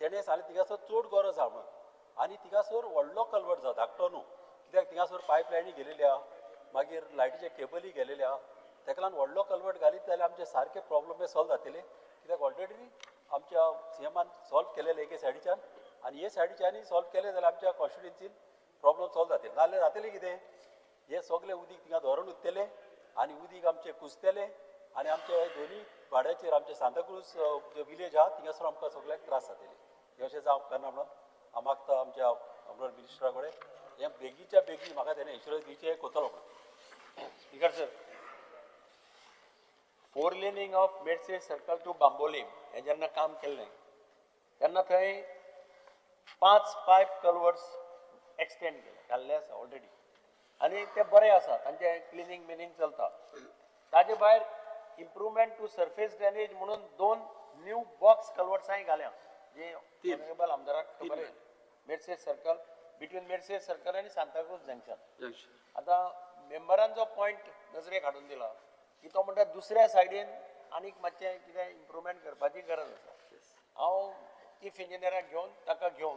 तेणें सांगलें थिंगासर चड गरज आहा म्हणून. आनी थिंगासर व्हडलो कल्वर्ट जाता, धाकटो न्हू, कित्याक थिंगासर पायपलायनी गेलेली आहा, मागीर लायटीचे केबली गेलेले आहा. तेका लागून व्हडलो कल्वर्ट घालीत जाल्यार आमचे सारके प्रॉब्लम हे सॉल्व जातले, कित्याक ऑलरेडी आमच्या सी एमान सॉल्व केलेले एके सायडीच्यान आनी हे सायडीच्यानूय सॉल्व केले जाल्यार आमच्या कॉन्स्टिट्युएन्सीन प्रॉब्लम सॉल्व जातले. नाजाल्यार जातलें कितें, हे सगळे उदीक थिंगा धरून उरतले आनी उदीक आमचें कुसतलें आनी आमच्या दोनी वाड्याचेर आमचे सांताक्रूज जे विलेज आहा थिंगासर आमकां सगळ्याक त्रास जातले. हें अशें जावंक उपकारना म्हणून हांव मागता आमच्या ऑनरेबल मिनिस्टरा कडेन हें बेगीच्या बेगीन म्हाका तेणें एश्युरन्स दिवचें करतलो म्हणून. Speaker sir, 4 laning of Merces circle to Bambolim हें जेन्ना काम केल्लें तेन्ना थंय 5 पायप कल्वर्ट्स एक्सटेंड केले, घाल्ले आसा ऑलरेडी आनी ते बरे आसा, तांचें क्लिनींग बिनींग चलता. ताजे भायर इम्प्रुवमेंट टू सर्फेस ड्रेनेज म्हणून 2 न्यू बॉक्स कल्वर्ट्सांय घाल्या, जे ऑनरेबल आमदाराक खबर आहे. Merces circle, between Merces circle आनी सांताक्रूज जंक्शन. आतां मेंबरान जो पॉयंट नजरेक हाडून दिला की तो म्हणटा दुसऱ्या सायडीन आनीक मातशें कितें इम्प्रुवमेंट करपाची गरज आसा. हांव चीफ इंजिनियराक घेवन, ताका घेवन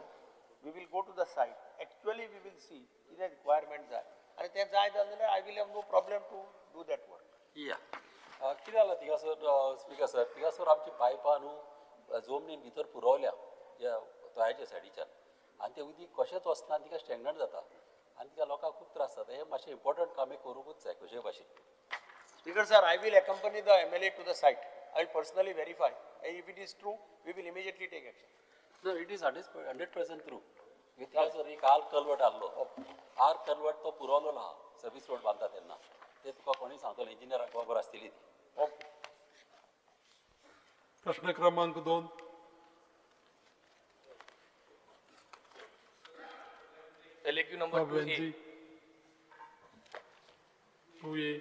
we will go to the site, actually we will see कितें रिक्वायरमेंट जाय आनी तें जाय जाल्यार I will have no problem to do that work. Yeah. कितें जालां थिंगासर स्पिकर सर, थिंगासर आमची पायपां न्हू जमनीन भितर पुरवल्या ह्या तोयाच्या सायडीच्यान आनी तें उदीक कशेंच वचना आनी तिका स्टँडर्ड जाता आनी तिका लोकांक खूब त्रास जाता. हें मातशें इम्पोर्टंट काम हें करूंकूच जाय कशेय भाशेन. Speaker sir, I will accompany the MLA to the site. I will personally verify. And if it is true, we will immediately take action. No, it is 100% true. थिंगासर एक आर कलवट आहलो, R culvert तो पुरवलेलो आहा, service road बांदता तेन्ना ते तुका कोणूय सांगतलो, इंजिनियराक खबर आसतली ती. ओके. प्रश्न क्रमांक 2. LAQ number 2A. 2A.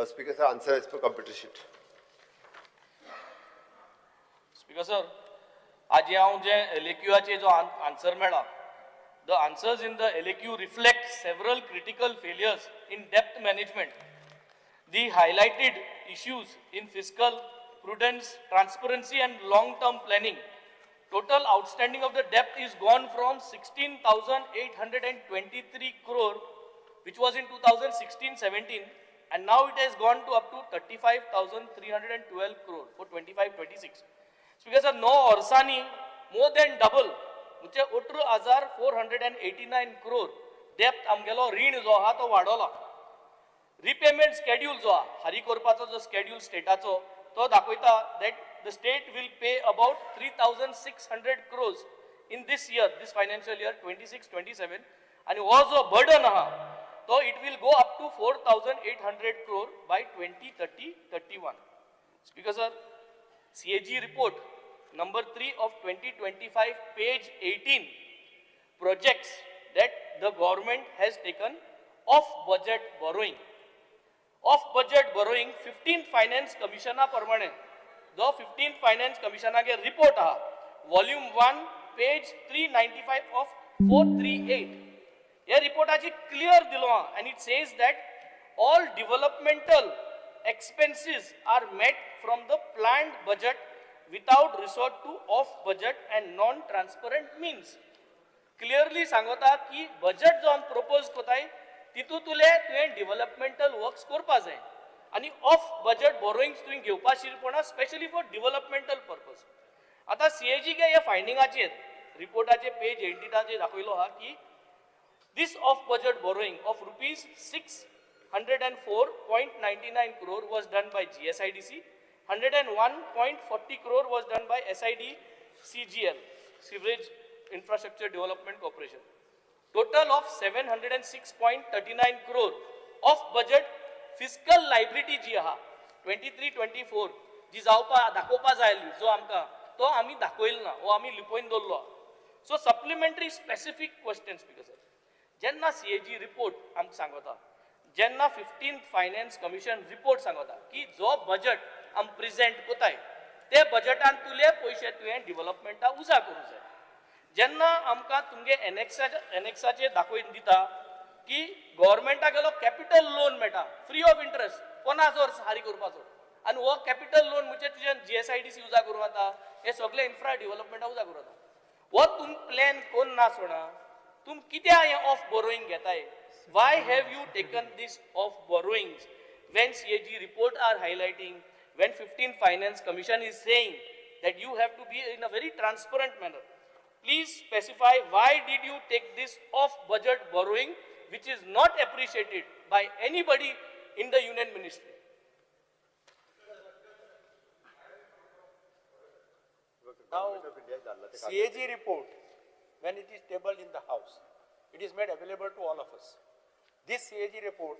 Speaker sir, answer as per computer sheet. Speaker sir, आज हांव जे LAQाचे जो आन्सर मेळ्ळा, the answers in the LAQ reflect several critical failures in debt management. The highlighted issues in fiscal prudence, transparency and long term planning. Total outstanding of the debt is gone from 16,823 crore, which was in 2016-17, and now it has gone to up to 35,312 crore for 25-26. Speaker sir, 9 वर्सांनी more than double, म्हणजे 18,489 crore debt आमगेलो रीण जो आहा तो वाडोला. Repayment schedule जो आहा, फारीक करपाचो जो स्केड्यूल स्टेटाचो, तो दाखयता that the state will pay about 3,600 crores in this year, this financial year 26-27, आनी हो जो बर्डन आहा तो it will go up to 4,800 crore by 2030-31. Speaker sir, CAG report number 3 of 2025, page 18, projects that the government has taken off budget borrowing. Off budget borrowing 15th Finance Commission प्रमाणे, जो 15th Finance Commission K report आहा, volume 1 page 395 of 438, ह्या रिपोर्टाची clear दिलो आहा, and it says that all developmental expenses are met from the planned budget without resort to off budget and non-transparent means. Clearly सांगता की budget जो आमी propose करताय तितूंतले तुवें डिव्हलपमेंटल वर्क्स करपा जाय आनी ऑफ बजेट बोरोइंग्स तुवें घेवपा शिरपणा, स्पेशली फॉर डिव्हलपमेंटल पर्पज. आतां CAG गे ह्या फायंडिंगाचेर रिपोर्टाचे पेज 18 दाखयलो आहा की this off budget borrowing of rupees 604.99 crore was done by GSIDC, 101.40 crore was done by SIDCGL, Sewerage Infrastructure Development Corporation. Total of 706.39 crore off budget fiscal liability जी आहा 23-24 जी जावपा दाखोवपा जाय आसली जो आमकां तो आमी दाखयलो ना, हो आमी लिपोवन दवरलो. So supplementary specific question speaker sir, जेन्ना CAG report आमकां सांगता, जेन्ना 15th finance commission report सांगता की जो बजेट आमी प्रेजेंट कोताय ते बजेटान तुले पयशे तुवें डिव्हलपमेंटाक उजा करूंक जाय. जेन्ना आमकां तुमगे एनेक्साचेर दाखोवन दिता की गव्हर्मेंटाक गेलो कॅपिटल लोन मेळटा फ्री ऑफ इंट्रस्ट 50 वर्स फारीक करपाचो, आनी हो कॅपिटल लोन म्हणजे तुज्यान GSIDC उजा करूं जाता, हे सगळे इन्फ्रा डिव्हलपमेंटाक उजा करूं जाता. हो तुम प्लॅन कोन्न ना सोडा, तुम कित्याक हें ऑफ बोरोईंग घेताय? Why have you taken this off borrowings when CAG report are highlighting, when 15 Finance Commission is saying that you have to be in a very transparent manner? Please specify why did you take this off budget borrowing, which is not appreciated by anybody in the union ministry. Now, CAG report, when it is tabled in the house, it is made available to all of us. This CAG report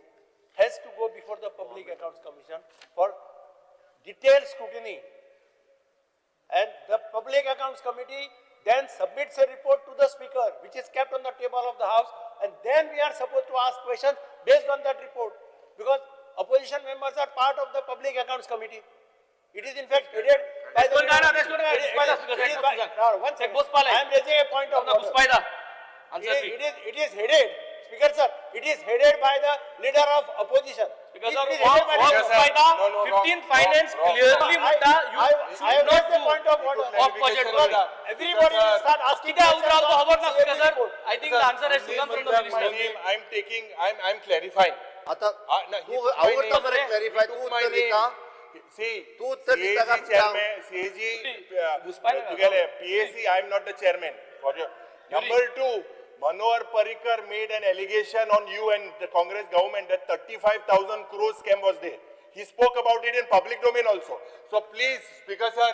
has to go before the Public Accounts Commission for detailed scrutiny, and the Public Accounts Committee then submits a report to the Speaker, which is kept on the table of the house, and then we are supposed to ask questions based on that report, because opposition members are part of the Public Accounts Committee. It is in fact headed by the One second. I am raising a point of order. It is headed, Speaker sir, it is headed by the leader of opposition. Speaker sir, 15th Finance clearly म्हणता you should not do off budget borrowing. Everybody will start asking कित्याक उतरावं तो खबर ना Speaker sir. I think the answer has to come from the minister. I am clarifying. आता तू आवडता मरे clarify, तू उत्तर दिता. See, तू उत्तर दिता CAG का? chairman, CAG, तुगेले PAC, I am not the chairman. For your number two, Manohar Parrikar made an allegation on you and the Congress government that 35,000 crore scam was there. He spoke about it in public domain also. So please, Speaker sir,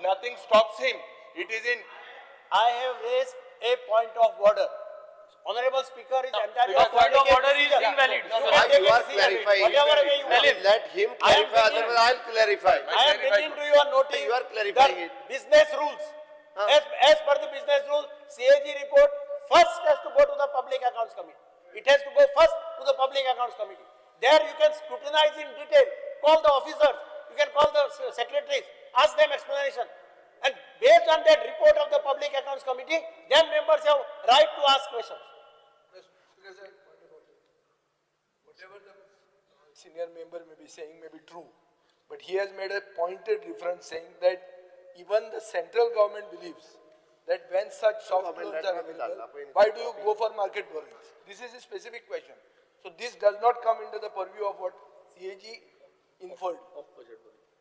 nothing stops him. It is in. I have raised a point of order. Honorable Speaker is entitled. Your point of order is invalid. You are clarifying. Whatever way you want. Let him clarify, otherwise I will clarify. I am bringing to your notice. You are clarifying it. Business rules. As per the business rules, CAG report first has to go to the Public Accounts Committee. It has to go first to the Public Accounts Committee. There you can scrutinize in detail. Call the officers. You can call the secretaries. Ask them explanation. And based on that report of the Public Accounts Committee, then members have right to ask questions. Whatever the senior member may be saying may be true, but he has made a pointed reference saying that even the central government believes that when such soft loans are available, why do you go for market borrowings? This is a specific question. So this does not come into the purview of what CAG inferred.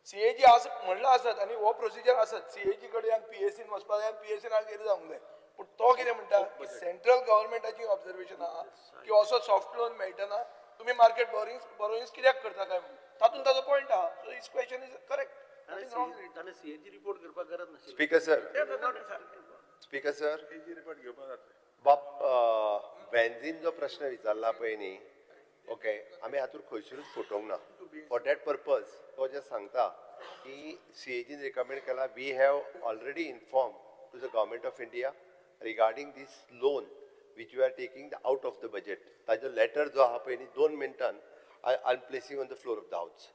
CAG आस म्हणलां आसत आनी हो procedure आसत CAG कडल्यान PAC न वचपा जाय आनी PAC न आज कितें जावंक जाय. पूण तो कितें म्हणटा की सेंट्रल गव्हर्मेंटाची ऑब्जर्वेशन आहा की असो सॉफ्ट लोन मेळटना तुमी मार्केट बोरोइंग्स कित्याक करता काय म्हणून तातूंत ताजो पॉयंट आहा. So his question is correct. CAG report करपाक गरज नाशिल्ली. स्पीकर सर, स्पीकर सर, बाब बेंझीन जो प्रश्न विचारला पळय न्ही, ओके, आमी हातूंत खंयसरूच फटोवंक ना. फॉर that purpose तो जे सांगता की सीएजीन रिकमेंड केला, we have already inform to the government of India regarding this loan which you are taking the out of the budget. ताजो लेटर जो आहा पळय न्ही, 2 मिनटान I am placing on the floor of the house.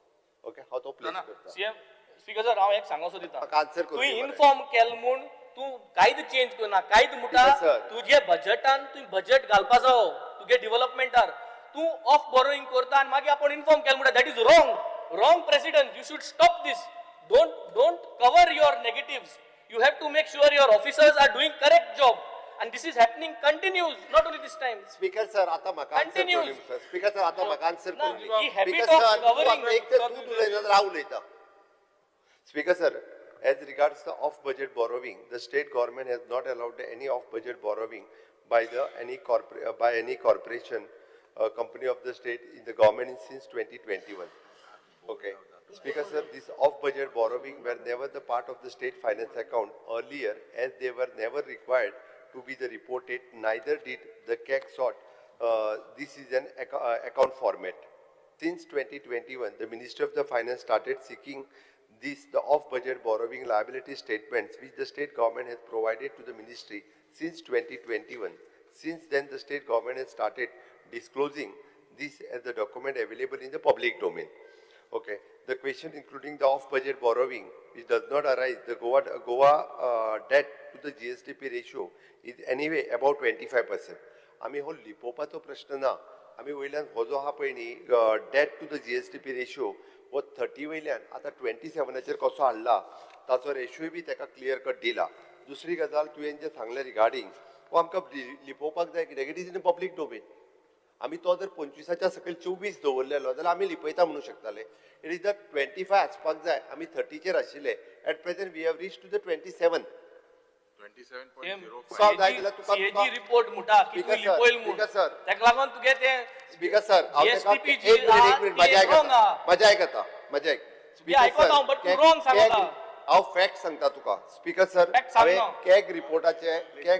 Okay, हांव तो place करता. CM speaker sir, हांव एक सांगोसो दिता, म्हाका आन्सर करूं तुवें दी मरे. इन्फॉर्म केल म्हूण तूं कायदो चेंज करना. कायदो म्हणटा स्पीकर सर. तुजे बजेटान तुवें बजेट घालपा जावो तुगे डिव्हलपमेंटार. तूं ऑफ बोरोईंग करता आनी मागीर आपूण इन्फॉर्म केल म्हणटा. That is wrong, wrong precedent. You should stop this. Don't cover your negatives. You have to make sure your officers are doing correct job. And this is happening continues, not only this time. Speaker sir, आता म्हाका answer Continues. करूं दी. Speaker sir, आता म्हाका answer ना, करूं दी. ही habit speaker of sir, तूं covering. आतां एक तर तूं उलयना जाल्यार हांव उलयतां. Speaker sir, as regards the off-budget borrowing, the state government has not allowed any off-budget borrowing by the any by any corporation, company of the state in the government since 2021. Okay. Speaker sir, this off-budget borrowing were never the part of the state finance account earlier, as they were never required to be the reported, neither did the CAG sought. This is an account format. Since 2021, the Ministry of the Finance started seeking this, the off-budget borrowing liability statements, which the state government has provided to the ministry since 2021. Since then, the state government has started disclosing this as the document available in the public domain. Okay, the question including the off-budget borrowing, which does not arise, the Goa debt to the GSDP ratio is anyway about 25%. आमी हो लिपोवपाचो प्रश्न ना, आमी वयल्यान हो जो आहा पळय न्ही debt to the GSDP ratio हो 30 वयल्यान आतां 27 कसो हाडला ताचो रेशियोय बी ताका क्लियर कट दिला. दुसरी गजाल तुवें जें सांगलें रिगार्डींग हो आमकां लिपोवपाक जाय कित्याक it is in public domain. आमी तो जर 25 सकयल 24 दवरलेलो जाल्यार आमी लिपयता म्हणूं शकताले. It is the 25 आसपाक जाय, आमी 30 आशिल्ले. At present we have reach to the 27. तुका जाय जाल्यार तुका सीएजी रिपोर्ट म्हणटा की तूं लिपयल म्हूण, ताका लागून तुगे तें स्पीकर सर, हांव ताका GSDP एक मिनीट, एक मिनीट, म्हजें आयकता, म्हजें आयकता, म्हजें आयक. तुगे आयकता हांव, बट तूं रॉंग सांगता. हांव फॅक्ट सांगता तुका. स्पीकर सर, हांवें कॅग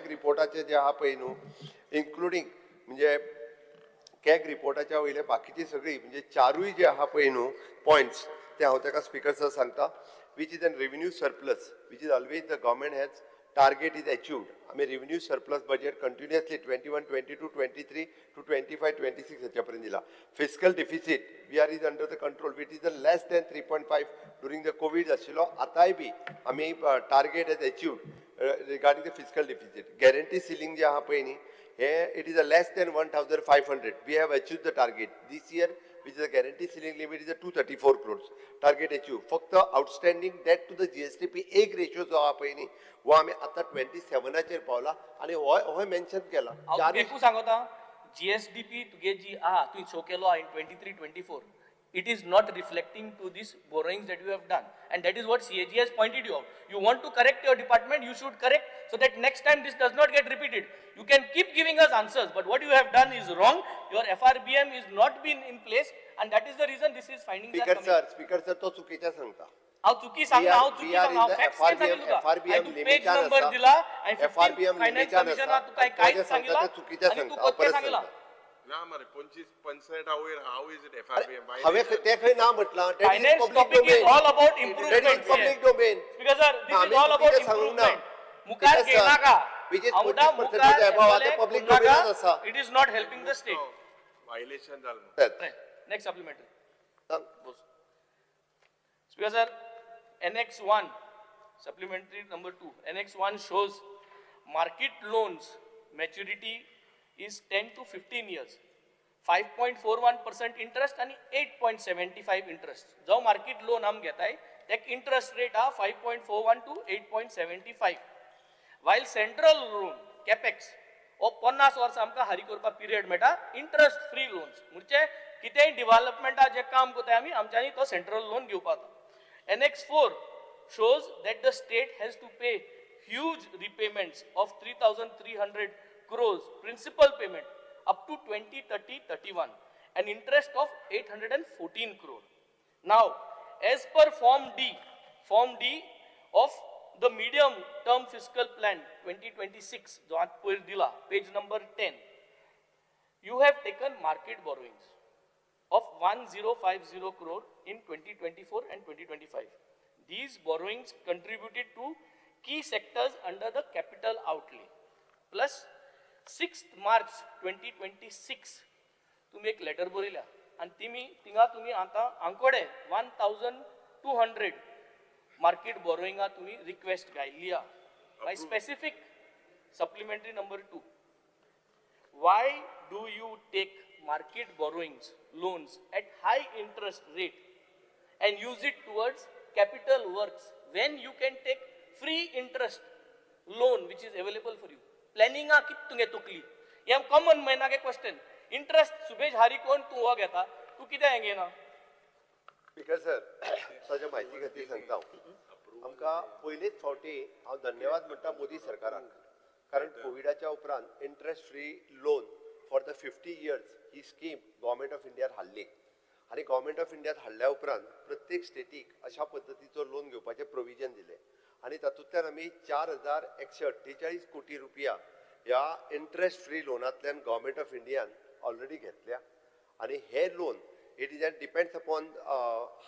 रिपोर्टाचे जे आहा पळय न्हू, इन्क्लुडींग म्हणजे कॅग रिपोर्टाच्या वयले बाकीची सगळी म्हणजे चारूय जे आहा पळय न्हू पॉयंट्स ते हांव ताका स्पीकर सर सांगता. Which is an revenue surplus which is always the government has target is achieved. आमी revenue surplus budget continuously 21, 22, 23 to 25, 26 हेच्या पर्यंत दिला. Fiscal deficit we are is under the control which is the less than 3.5 during the COVID आशिल्लो. आतांय बी आमी target has achieved regarding the fiscal deficit. Guarantee ceiling जे आहा पळय न्ही हे it is a less than 1500. We have achieve the target this year which is a guarantee ceiling limit is a 234 crores target achieve. फक्त outstanding debt to the GSDP एक ratio जो आहा पळय न्ही हो आमी आतां 27 पावला आनी हो मेन्शन केला. हांव एकू सांगता, GSDP तुगे जी आहा तुवें शो केलो आहा in 23-24, it is not reflecting to this borrowings that you have done, and that is what CAG has pointed you out. You want to correct your department, you should correct so that next time this does not get repeated. You can keep giving us answers, but what you have done is wrong. Your FRBM is not been in place, and that is the reason this is findings are speaker coming. Sir, speaker sir, तो चुकीचें सांगता. हांव चुकी सांगना, हांव चुकी सांगना, हांव फॅक्ट्स सांगितलं तुका. हांवें तूं पेज नंबर दिला, हांवें 15 फायनान्स कमिशनाक तुका कांयच सांगिलां आनी तूं कोत्तें सांगिलां. ना मरे 25% वयर how is it FRBM? हांवें तें खंय ना म्हटलां. Finance topic is all about improvement. Public domain. Speaker sir, this is all about improvement. मुखार घेयनाका. हांव म्हणटा मुखार पब्लीक डोमेनान आसा. It is not helping the state. Violation जालें. Next supplementary. Speaker sir, Annex 1, supplementary number 2. Annex 1 shows market loans maturity is 10 to 15 years, 5.41% interest आणि 8.75 interest. जो market loan आम घेताय तेक इंट्रस्ट रेट हा 5.41 to 8.75, while central loan capex हो 50 वर्सां आमकां हारी करपाक पिरियड मेळटा इंट्रस्ट फ्री लोन्स, म्हणजे कितेंय डिव्हलपमेंटा जें काम करताय आमी आमच्यांनी तो सेंट्रल लोन घेवपाक. Annex 4 shows that the state has to pay huge repayments of 3,300 crores principal payment up to 2030-31, an interest of 814 crore. Now, as per Form D of the medium term fiscal plan 2026, जो आत पयर दिला, page number 10, you have taken market borrowings of 1050 crore in 2024 and 2025. These borrowings contributed to key sectors under the capital outlay. Plus 6th March 2026, तुम्ही एक letter बरयल्या आनी तिमी थिंगा तुमी आतां आंकोडे 1200 मार्केट बोरोइंगा तुमी रिक्वेस्ट घायल्ली आहा by specific supplementary number 2. Why do you take market borrowings, loans at high interest rate and use it towards capital works when you can take free interest loan which is available for you? Planning आ कित तुगे तुकली? हे common मॅनाक एक question. Interest सुबेज हारी कोण तूं हो घेता, तूं कित्याक घेना? स्पीकर सर, ताच्या म्हायती खातीर सांगता हांव. आमकां पयलेच फावटी हांव धन्यवाद म्हणटा मोदी सरकाराक, कारण कोविडाच्या उपरांत interest free loan for the 50 years he scheme government of इंडियान हाडली आनी गव्हर्मेंट ऑफ इंडियान हाडल्या उपरांत प्रत्येक स्टेटीक अशा पद्दतीचो लोन घेवपाचें प्रोविजन दिलें आनी तातूंतल्यान आमी 4148 कोटी रुपया ह्या इंट्रस्ट फ्री लोनांतल्यान गव्हर्मेंट ऑफ इंडियान ऑलरेडी घेतल्या आनी हे loan it is and depends upon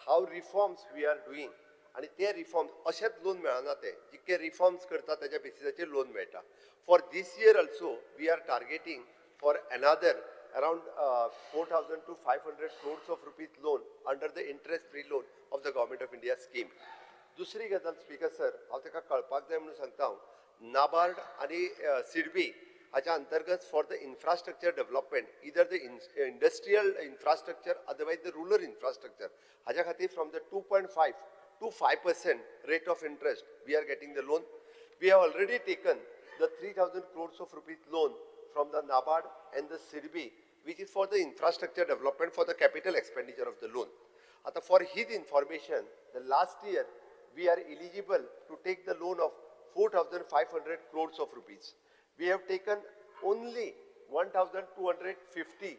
how reforms we are doing आनी ते रिफॉर्म्स अशेंच लोन मेळना, ते जितके रिफॉर्म्स करता तेज्या बेसिसाचेर लोन मेळटा. For this year also we are targeting for another around 4,000 to 500 crores of rupees loan under the interest free loan of the government of India scheme. दुसरी गजाल स्पीकर सर, हांव ताका कळपाक जाय म्हणून सांगता हांव, नाबार्ड आनी सिडबी हाच्या अंतर्गत for the infrastructure development, either the industrial infrastructure otherwise the rural infrastructure, हाज्या खातीर from the 2.5 to 5% rate of interest we are getting the loan. We have already taken the 3,000 crores of rupees loan from the NABARD and the SIDBI, which is for the infrastructure development for the capital expenditure of the loan. Ata for his information, the last year we are eligible to take the loan of 4,500 crores of rupees. We have taken only 1,250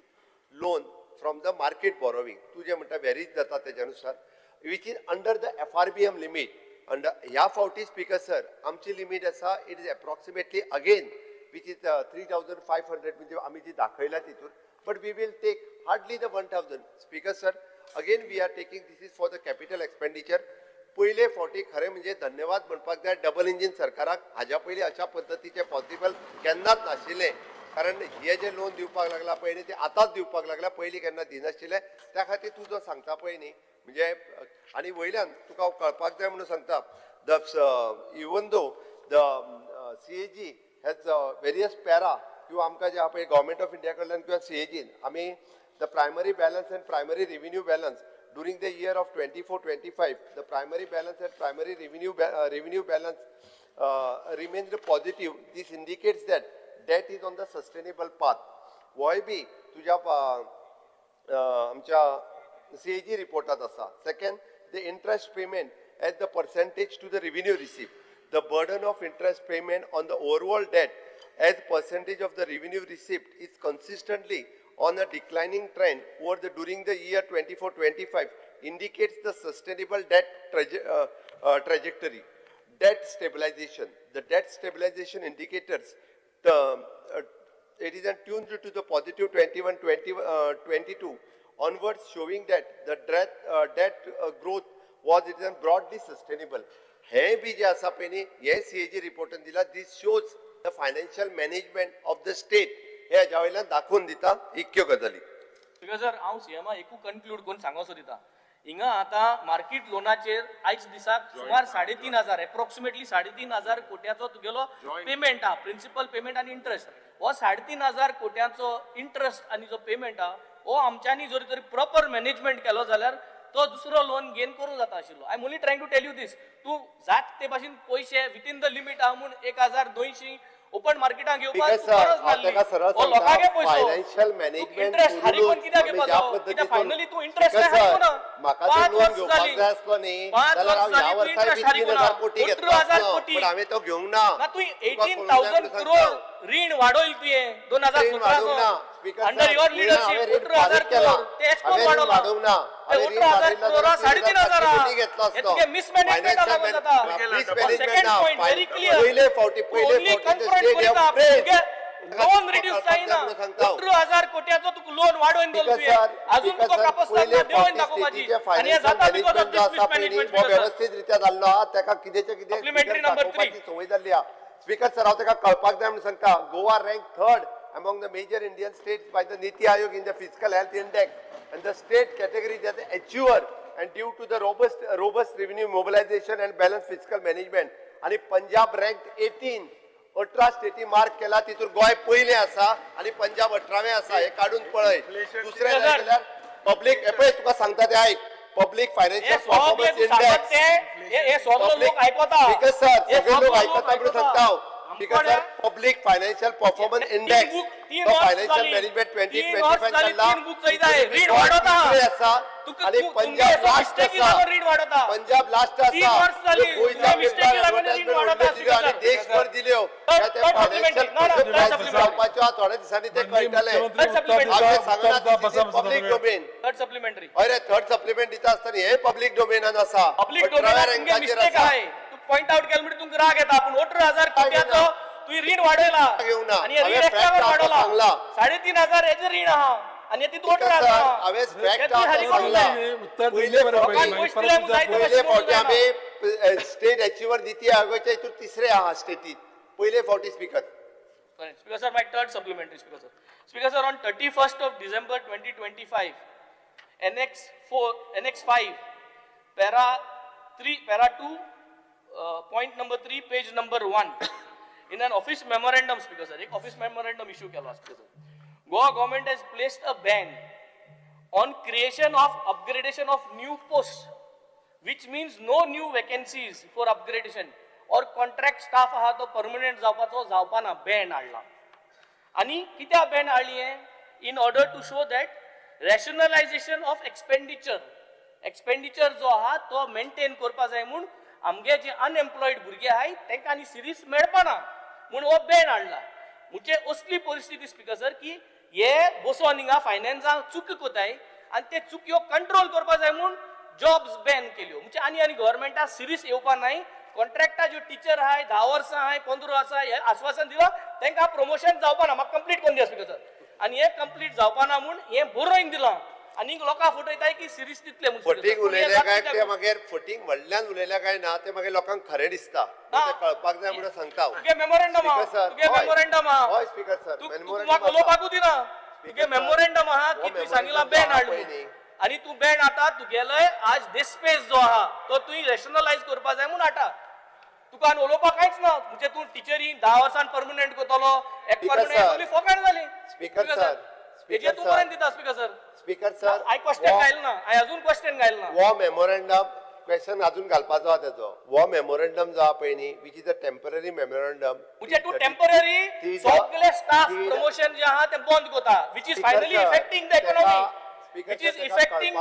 loan from the market borrowing. तुझे म्हणटा varies जाता तेच्यानुसार, which is under the FRBM limit. Under ह्या फावटी speaker sir आमची limit आसा, it is approximately again which is 3,500 म्हणजे आमी जी दाखयला तितून, but we will take hardly the 1,000. Speaker sir, again we are taking this is for the capital expenditure. पयले फावटी खरें म्हणजे धन्यवाद म्हणपाक जाय डबल इंजीन सरकाराक, हाज्या पयलीं अशा पद्दतीचें पॉसिबल केन्नाच नाशिल्लें, कारण हे जे लोन दिवपाक लागला पळय न्ही ते आतांच दिवपाक लागला, पयलीं केन्ना दिनाशिल्लें. त्या खातीर तूं जो सांगता पळय न्ही म्हणजे आनी वयल्यान तुका हांव कळपाक जाय म्हणून सांगता, the even though the CAG has various para किंवा आमकां जे आहा पळय गव्हर्मेंट ऑफ इंडिया कडल्यान किंवा सीएजीन आमी the primary balance and primary revenue balance during the year of 24-25, the primary balance and primary revenue balance remains positive. This indicates that debt is on the sustainable path. होय बी तुज्या आमच्या CAG रिपोर्टात आसा. Second, the interest payment as the percentage to the revenue receipt. The burden of interest payment on the overall debt as percentage of the revenue receipt is consistently on a declining trend over the during the year 24-25 indicates the sustainable debt trajectory. Debt stabilization. The debt stabilization indicators, it is tuned to the positive 21, 20, 22 onwards, showing that the debt growth was it is broadly sustainable. हे B J आसा पळय न्ही, हे CAG रिपोर्टान दिला. This shows the financial management of the state. हे हाज्या वयल्यान दाखोवन दिता इतक्यो गजाली. स्पीकर सर, हांव सीएमा एकू कन्क्लूड करून सांगो सोदिता. हिंगा आतां मार्केट लोनाचेर आयज दिसाक सुमार 3,500, एप्रोक्सिमेटली 3,500 कोट्याचो तुगेलो पेमेंट आहा, प्रिंसिपल पेमेंट आनी इंट्रस्ट. हो 3,500 कोट्यांचो इंट्रस्ट आनी जो पेमेंट आहा हो आमच्यांनी जर तरी प्रॉपर मॅनेजमेंट केलो जाल्यार तो दुसरो लोन गेन करूंक जाता आशिल्लो. I am only trying to tell you this. तूं जात ते भाशेन पयशे विथीन the limit आहा म्हूण 1200 ओपन मार्केटाक घेवपाक Because sir, गरज हांव नासली. ताका सरळ हो लोकांक सांगता, पयसो financial management interest हारी कित्याक आमी ज्या घेवपाचो? कित्याक पद्दतीन फायनली तूं इंट्रस्ट Because हारी sir, ना. म्हाका जर पांच लोन वर्स घेवपाक जाली. जाय आसलो न्ही पांच जाल्यार वर्स हांव ह्या जाली तूं वर्साय इंट्रस्ट बी हारी 3,000 कोटी अठरा घेतलो हजार आसलो, कोटी. पण हांवें तो घेवंक ना. ना तूं तुका एटीन कळूंक जाय थावजंड म्हणून सांगता. क्रोड रीण वाडोयल तुवें दोन हजार रीण वाडोवंक ना. सतरा Speaker under sir, your रीण हांवें लिडरशीप रीण 18,000 फारीक केला. क्रोड ते एच कोण हांवें रीण वाडोवला? वाडोवंक ना. ते हांवें रीण 18,000 वाडयला क्रोडा जाल्यार 3,500 3,500 कोटी घेतलो हे आसलो. तुगे मिसमॅनेजमेंट Financial लागून जाता. mismanagement second ना. पॉइंट व्हेरी क्लियर, पयले फावटी पयले ओनली फावटी कन्फ्रंट स्टेट करता have loan reduce जायना. सांगता हांव. 18,000 कोट्याचो तुका लोन वाडोवन दिलो Because तुवें sir, अजून because तुका sir, कापस्ताद पयले ना देवोन फावटी दाखोवपाची स्टेटीचे आनी हे फायनान्शियल जाता because of management जो दीस आसा पळय न्ही, मिसमॅनेजमेंट. हो वेवस्थीत रित्या जाल्लो आहा. ताका कितेंचें कितें Supplementary figures number three. दाखोवपाची संवय जाल्ली आहा. स्पीकर सर, हांव ताका कळपाक जाय म्हणून सांगता, Goa rank third among the major Indian states by the NITI Aayog in the Fiscal Health Index and the state category that achiever and due to the robust revenue mobilization and balanced fiscal management. आणि Punjab rank 18. 18 स्टेटी mark केला, तितून गोंय पयलें आसा आनी पंजाब 18वें आसा. हे काडून पळय. दुसरें Sir. जाल्यार पब्लीक, हे पळय तुका सांगता ते आयक, पब्लीक हे फायनान्शियल सगळे परफॉर्मन्स तूं सांगत इंडेक्स. ते हे हे सगळे लोक आयकता. स्पीकर सर, हे सगळे लोक सगळे आयकता म्हणून सांगता हांव. Speaker sir, public financial performance तीन इंडेक्स book- तीन तो वर्स फायनान्शियल जाली. मॅनेजमेंट ट्वेंटी तीन ट्वेंटी वर्स फायव जाली, चालला. तीन book चोयता हे. रीण वाडोता. आसा तुका- आणि तूं- पंजाब तुमगे लास्ट mistake आसा. लागून रीण वाडोता. पंजाब लास्ट तीन आसा. वर्स जाली, गोंयच्या तुमगे mistake लागून रीण advertisement वाडोता, व्हडल्यो दिल्यो आणि speaker. देशभर दिल्यो. Third- ते third financial supplementary. ना, ना, third supplementary. जावपाच्यो आहा, थोड्या दिसांनी ते माननीय कळटले. मुख्यमंत्री Third supplementary. उत्तर हांवें दिता, सांगना, उत्तर दिता, बसा, बसा पब्लीक थोडो वेळ. डोमेन. Third supplementary. अरे, थर्ड सप्लिमेंट दिता आसतना हे पब्लीक डोमेनान आसा. पब्लीक 18व्या डोमेनात तुमगे रँकाचेर मिस्टेक आसा. आहे. तूं पॉइंट आउट केलं म्हणजे तुमकां राग येता, पूण 18,000 कोट्याचो तुवें रीण वाडयला घेवंक ना. आनी हे रीण हांवें एकट्यावर fact वाडोवला. सांगला. 3,500 हेजें रीण आहा आनी तितून स्पीकर अठरा सर, हजार हांवें हे फॅक्ट तुवें हारी करूंक सांगला. जाय. उत्तर पयले दिल्लें बरें फावटी- पयलीं, लोकांक मागीर पयशे परत दिले म्हूण विचार जायते पळय. पयले भशेन फावटी जायना. आमी स्टेट अचिवर नीती आयोगाच्या हितून तिसरे आहा स्टेटीत पयले फावटी speaker. Correct. Speaker sir, my third supplementary, Speaker sir. Speaker sir, on 31st of December 2025, Annex 4, Annex 5, para 3, para 2, point number 3, page number 1, in an office memorandum, Speaker sir, एक office memorandum issue केला, Speaker sir. Goa government has placed a ban on creation of upgradation of new posts, which means no new vacancies for upgradation or contract staff आहा तो permanent जावपाचो जावपाना Ben हाडला. आनी कित्याक Ben हाडली हें? In order to show that rationalization of expenditure, expenditure जो आहा तो मेंटेन करपा जाय म्हूण आमगे जे अनएम्प्लॉयड भुरगे आहाय तांकां आनी सिरीस मेळपाना म्हूण हो बॅन हाडला. म्हणजे असली परिस्थिती, स्पिकर सर, की हे बसोन हिंगा फायनान्साक चूक कोताय आनी ते चुकयो कंट्रोल करपा जाय म्हूण जॉब्स बॅन केल्यो. म्हणजे आनी आनी गव्हर्मेंटाक सिरीस येवपा नाय. कॉन्ट्रॅक्टा ज्यो टिचर आहाय 10 वर्सां आहाय, 15 वर्सां, हे आश्वासन दिलां तांकां प्रमोशन जावपा ना. म्हाका कंप्लीट करून दिया, स्पिकर सर. आनी हें कंप्लीट जावपा ना म्हूण हें बरोवन दिलां आनी लोकांक फटयताय की सिरीस दितले म्हूण, speaker sir. फटींग पूण हें उलयले जाता काय कित्याक? ते मागीर फटींग व्हडल्यान उलयले काय ना, ते मागीर लोकांक खरें दिसता. ते कळपाक जाय म्हणून सांगता हांव. तुगे मेमोरेंडम आहा. Speaker sir, तुगे हय. मेमोरेंडम आहा. हय स्पीकर सर, तूं memorandum म्हाका आसा. उलोवपाकूच दिना. तुगे Speaker sir, memorandum आहा हो की तुवें सांगिलां memorandum ban जो आहा हाड पळय म्हूण. न्ही. आनी तूं बॅन हाडटा. तुगेले आज डिस्पेस जो आहा तो तुवें रॅशनलायज करपा जाय म्हूण हाडटा. तुका आनी उलोवपाक कांयच ना. म्हणजे तूं टिचरी 10 वर्सान परमनंट करतलो एक Speaker permanent sir. सगळी फोकाण जाली. Speaker sir, हेजेर Speaker तूं sir. पर्यंत दिता, स्पीकर सर. स्पीकर सर, हांवें क्वेश्चन घायल ना, हांवें अजून क्वेश्चन घायल ना. हो मेमोरेंडम क्वेश्चन अजून घालपाचो आहा तेजो. हो मेमोरेंडम जो आहा पळय न्ही, which is a temporary memorandum. म्हणजे तूं टेम्पररी सगळे स्टाफ प्रमोशन जे आहा ते बंद कोता, which is finally affecting the economy, which is affecting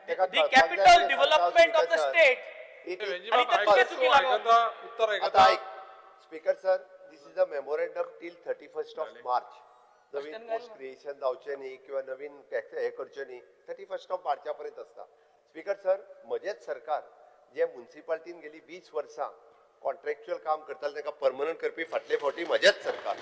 the capital development of the state. आणि ते तुगे चुकी लागून. उत्तर आता आयकता. ऐक speaker sir, this is a memorandum till 31st of March. Naveen post creation जावचें न्ही किंवा नवीन टॅक्स हे करचें न्ही, 31st of मार्चा पर्यंत आसता. स्पीकर सर, म्हजेंच सरकार जे मुन्सिपाल्टीन गेली 20 वर्सां कॉन्ट्रॅक्च्युअल काम करताले तांकां परमनंट करपी फाटले फावटी म्हजेंच सरकार.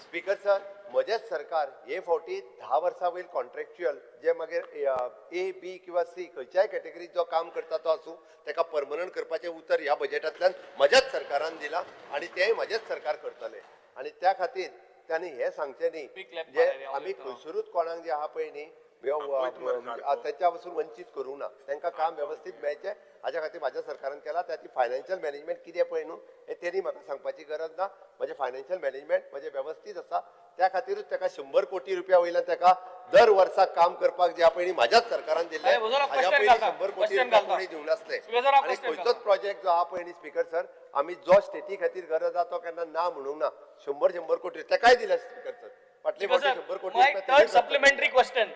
स्पीकर सर, म्हजेंच सरकार हे फावटी 10 वर्सां वयर कॉन्ट्रॅक्च्युअल जे मागीर ए बी किंवा सी खंयच्याय कॅटेगरीत जो काम करता तो आसूं, ताका परमनंट करपाचें उतर ह्या बजेटांतल्यान म्हज्याच सरकारान दिलां आनी तेंय म्हजेंच सरकार करतलें. आनी त्या खातीर तांणी हें सांगचें न्ही जे आमी खंयसरूच कोणाक जे आहा पळय न्ही तांच्या पासून वंचीत करूंक ना, तांकां काम वेवस्थीत मेळचें हाज्या खातीर म्हाज्या सरकारान केलां. ताची फायनान्शियल मॅनेजमेंट कितें पळय न्हू हें तेणी म्हाका सांगपाची गरज ना. म्हजें फायनान्शियल मॅनेजमेंट म्हजें वेवस्थीत आसा, त्या खातीरूच ताका 100 कोटी रुपया वयल्यान ताका दर वर्सा काम करपाक जे पयलीं म्हाज्याच सरकारान दिल्लें, हाज्या पयलीं 100 कोटी रुपया कोणी दिवंक नासले. आनी खंयचोच प्रोजेक्ट जो आहा पळय न्ही स्पीकर सर, आमी जो स्टेटी खातीर गरज आहा तो केन्ना ना म्हणूंक ना. 100-100 कोटी ताकाय दिले स्पीकर सर, फाटले फावटी 100 कोटी My third supplementary question.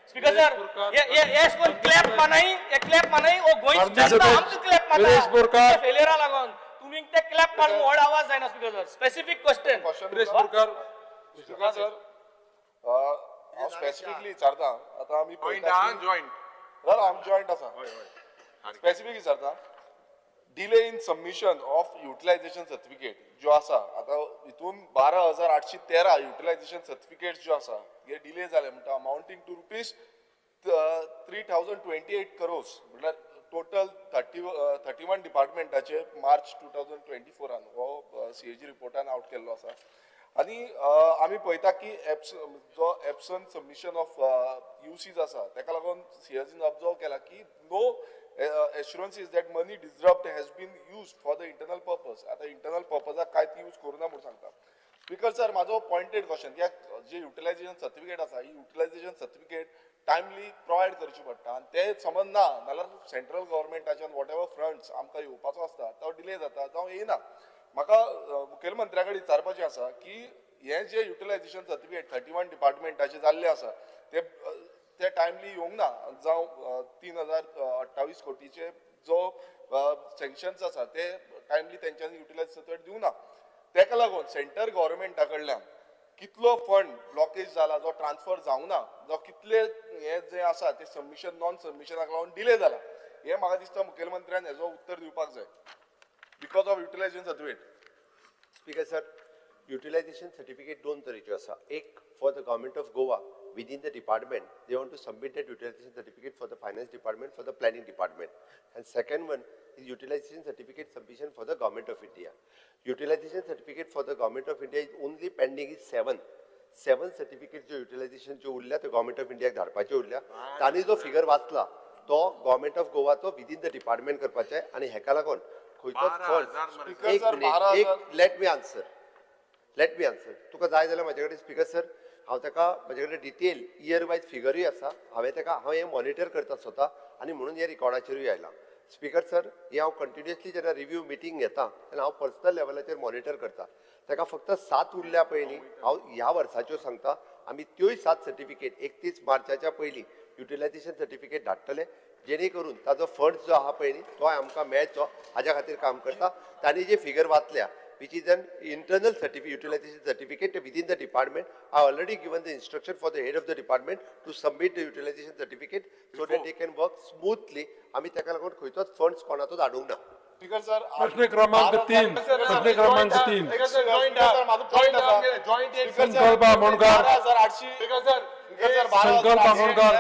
Speaker sir, yes कोण क्लॅप मानाई, हे क्लॅप मानाई ओ गोंयची जनता आमकां क्लॅप मारता फेलियरा लागून तुम्ही ते क्लॅप मारून व्हड आवाज जायना. Speaker sir, specific question. Viresh Borkar. Speaker sir, हांव स्पेसिफिकली विचारता. आतां आमी जॉयंट हांव जॉयंट आसा, स्पेसिफीक विचारता. Delay in submission of utilisation certificate ज्यो आसा, आतां हितून 12,813 युटिलायझेशन सर्टिफिकेट ज्यो आसा हे डिले जाले म्हणटा, amounting to rupees 3,028 crores, म्हटल्यार टोटल 31 डिपार्टमेंटाचे मार्च 2024 हो सीएजी रिपोर्टान आवट केल्लो आसा. आनी आमी पळयता की जो एबसंट सबमिशन ऑफ युसीज आसा ताका लागून सीएजीन ऑब्जर्व केला की no assurance is that money disbursed has been used for the internal purpose. आतां इंटरनल पर्पजाक कांयच यूज करूना म्हूण सांगता. स्पीकर सर, म्हाजो पॉयंटेड क्वेश्चन, कित्याक जे युटिलायझेशन सर्टिफिकेट आसा ही युटिलायझेशन सर्टिफिकेट टायमली प्रोवायड करची पडटा आनी ते समज ना जाल्यार सेंट्रल गव्हर्मेंटाच्यान what ever funds आमकां येवपाचो आसता तो डिले जाता जावं येयना. म्हाका मुखेलमंत्र्या कडेन विचारपाचें आसा की हें जे युटिलायझेशन सर्टिफिकेट 31 डिपार्टमेंटाचे जाल्ले आसा ते टायमली येवंक ना, जावं 3,028 कोटीचे जो सँक्शन्स आसा ते टायमली तेंच्यांनी युटिलायज सर्टिफिकेट दिवंक ना. तेका लागून सेंटर गव्हर्मेंटा कडल्यान कितलो फंड ब्लॉकेज जाला, जो ट्रान्सफर जावंक ना, जावं कितले हे जे आसा ते सबमिशन नॉन सबमिशनाक लागून डिले जाला, हें म्हाका दिसता मुखेलमंत्र्यान हेजो उत्तर दिवपाक जाय because of utilisation certificate. Speaker sir, utilisation certificate दोन तरेच्यो आसा. एक for the government of Goa within the department, they want to submit that utilisation certificate for the finance department, for the planning department. And second one is utilisation certificate submission for the government of India. Utilisation certificate for the government of India is only pending is 7 certificate ज्यो utilisation ज्यो उरल्या त्यो government of इंडियाक धाडपाच्यो उरल्या. तांणी जो figure वाचला तो गव्हर्मेंट ऑफ गोवाचो विदीन the department करपाचें आनी हेका लागून खंयचोच फंड. एक मिनीट, एक let me answer, let me answer. तुका जाय जाल्यार म्हाजे कडेन स्पीकर सर, हांव ताका म्हजे कडेन डिटेल इयर वायज फिगरूय आसा. हांवें ताका हांव हें मॉनिटर करता स्वता आनी म्हणून हे रिकॉर्डाचेरूय आयलां. स्पीकर सर, हें हांव कंटिन्युअसली जेन्ना रिव्यू मिटींग घेता तेन्ना हांव पर्सनल लेवलाचेर मॉनिटर करता. ताका फक्त 7 उरल्या पळय न्ही, हांव ह्या वर्साच्यो सांगता, आमी त्योय 7 सर्टिफिकेट 31 मार्चाच्या पयलीं युटिलायझेशन सर्टिफिकेट धाडटले, जेणे करून ताजो फंड जो आहा पळय न्ही तो आमकां मेळचो हाज्या खातीर काम करता. तांणी जे फिगर वाचल्या which is an internal utilization certificate within the department. I already given the instruction for the head of the department to submit the utilization certificate so that they can work smoothly. आमी ताका लागून खंयचोच funds कोणाचोच हाडूंक ना. Speaker sir, प्रश्न क्रमांक 3. प्रश्न क्रमांक 3. संकल्प आमोणकर. संकल्प आमोणकर.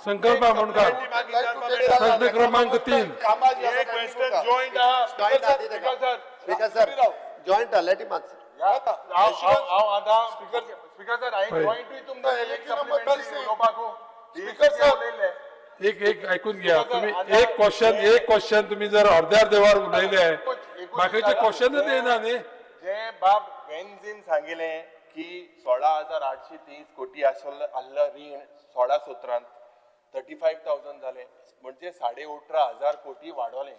संकल्प आमोणकर. प्रश्न क्रमांक 3. Speaker sir, joint let him answer. Speaker sir, हांवें जॉयंटूय तुमकां स्पीकर सर, एक एक ऐकून घ्या तुम्ही. एक क्वेश्चन, एक क्वेश्चन तुम्ही जर अर्ध्या अर्देवार उलयले बाकीचे क्वेश्चनच येना न्ही. जे बाब वेन्झीन सांगिलें की 16,830 कोटी आसलो रीण 16 सत्रांत 35,000 जालें, म्हणजे 18,500 कोटी वाडोलें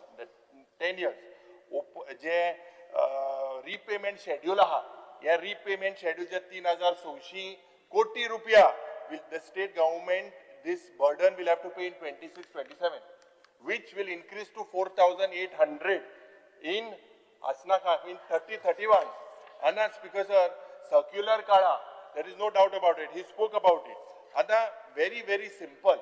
10 इयर्स. जे रिपेमेंट शेड्यूल आहा, ह्या रिपेमेंट शेड्यूलचे 3,600 कोटी रुपया will the state government this burden will have to pay in 26-27, which will increase to 4,800 in Asnaka in 30-31. Anna Speaker sir, circular काढा, there is no doubt about it, he spoke about it. आता very very simple,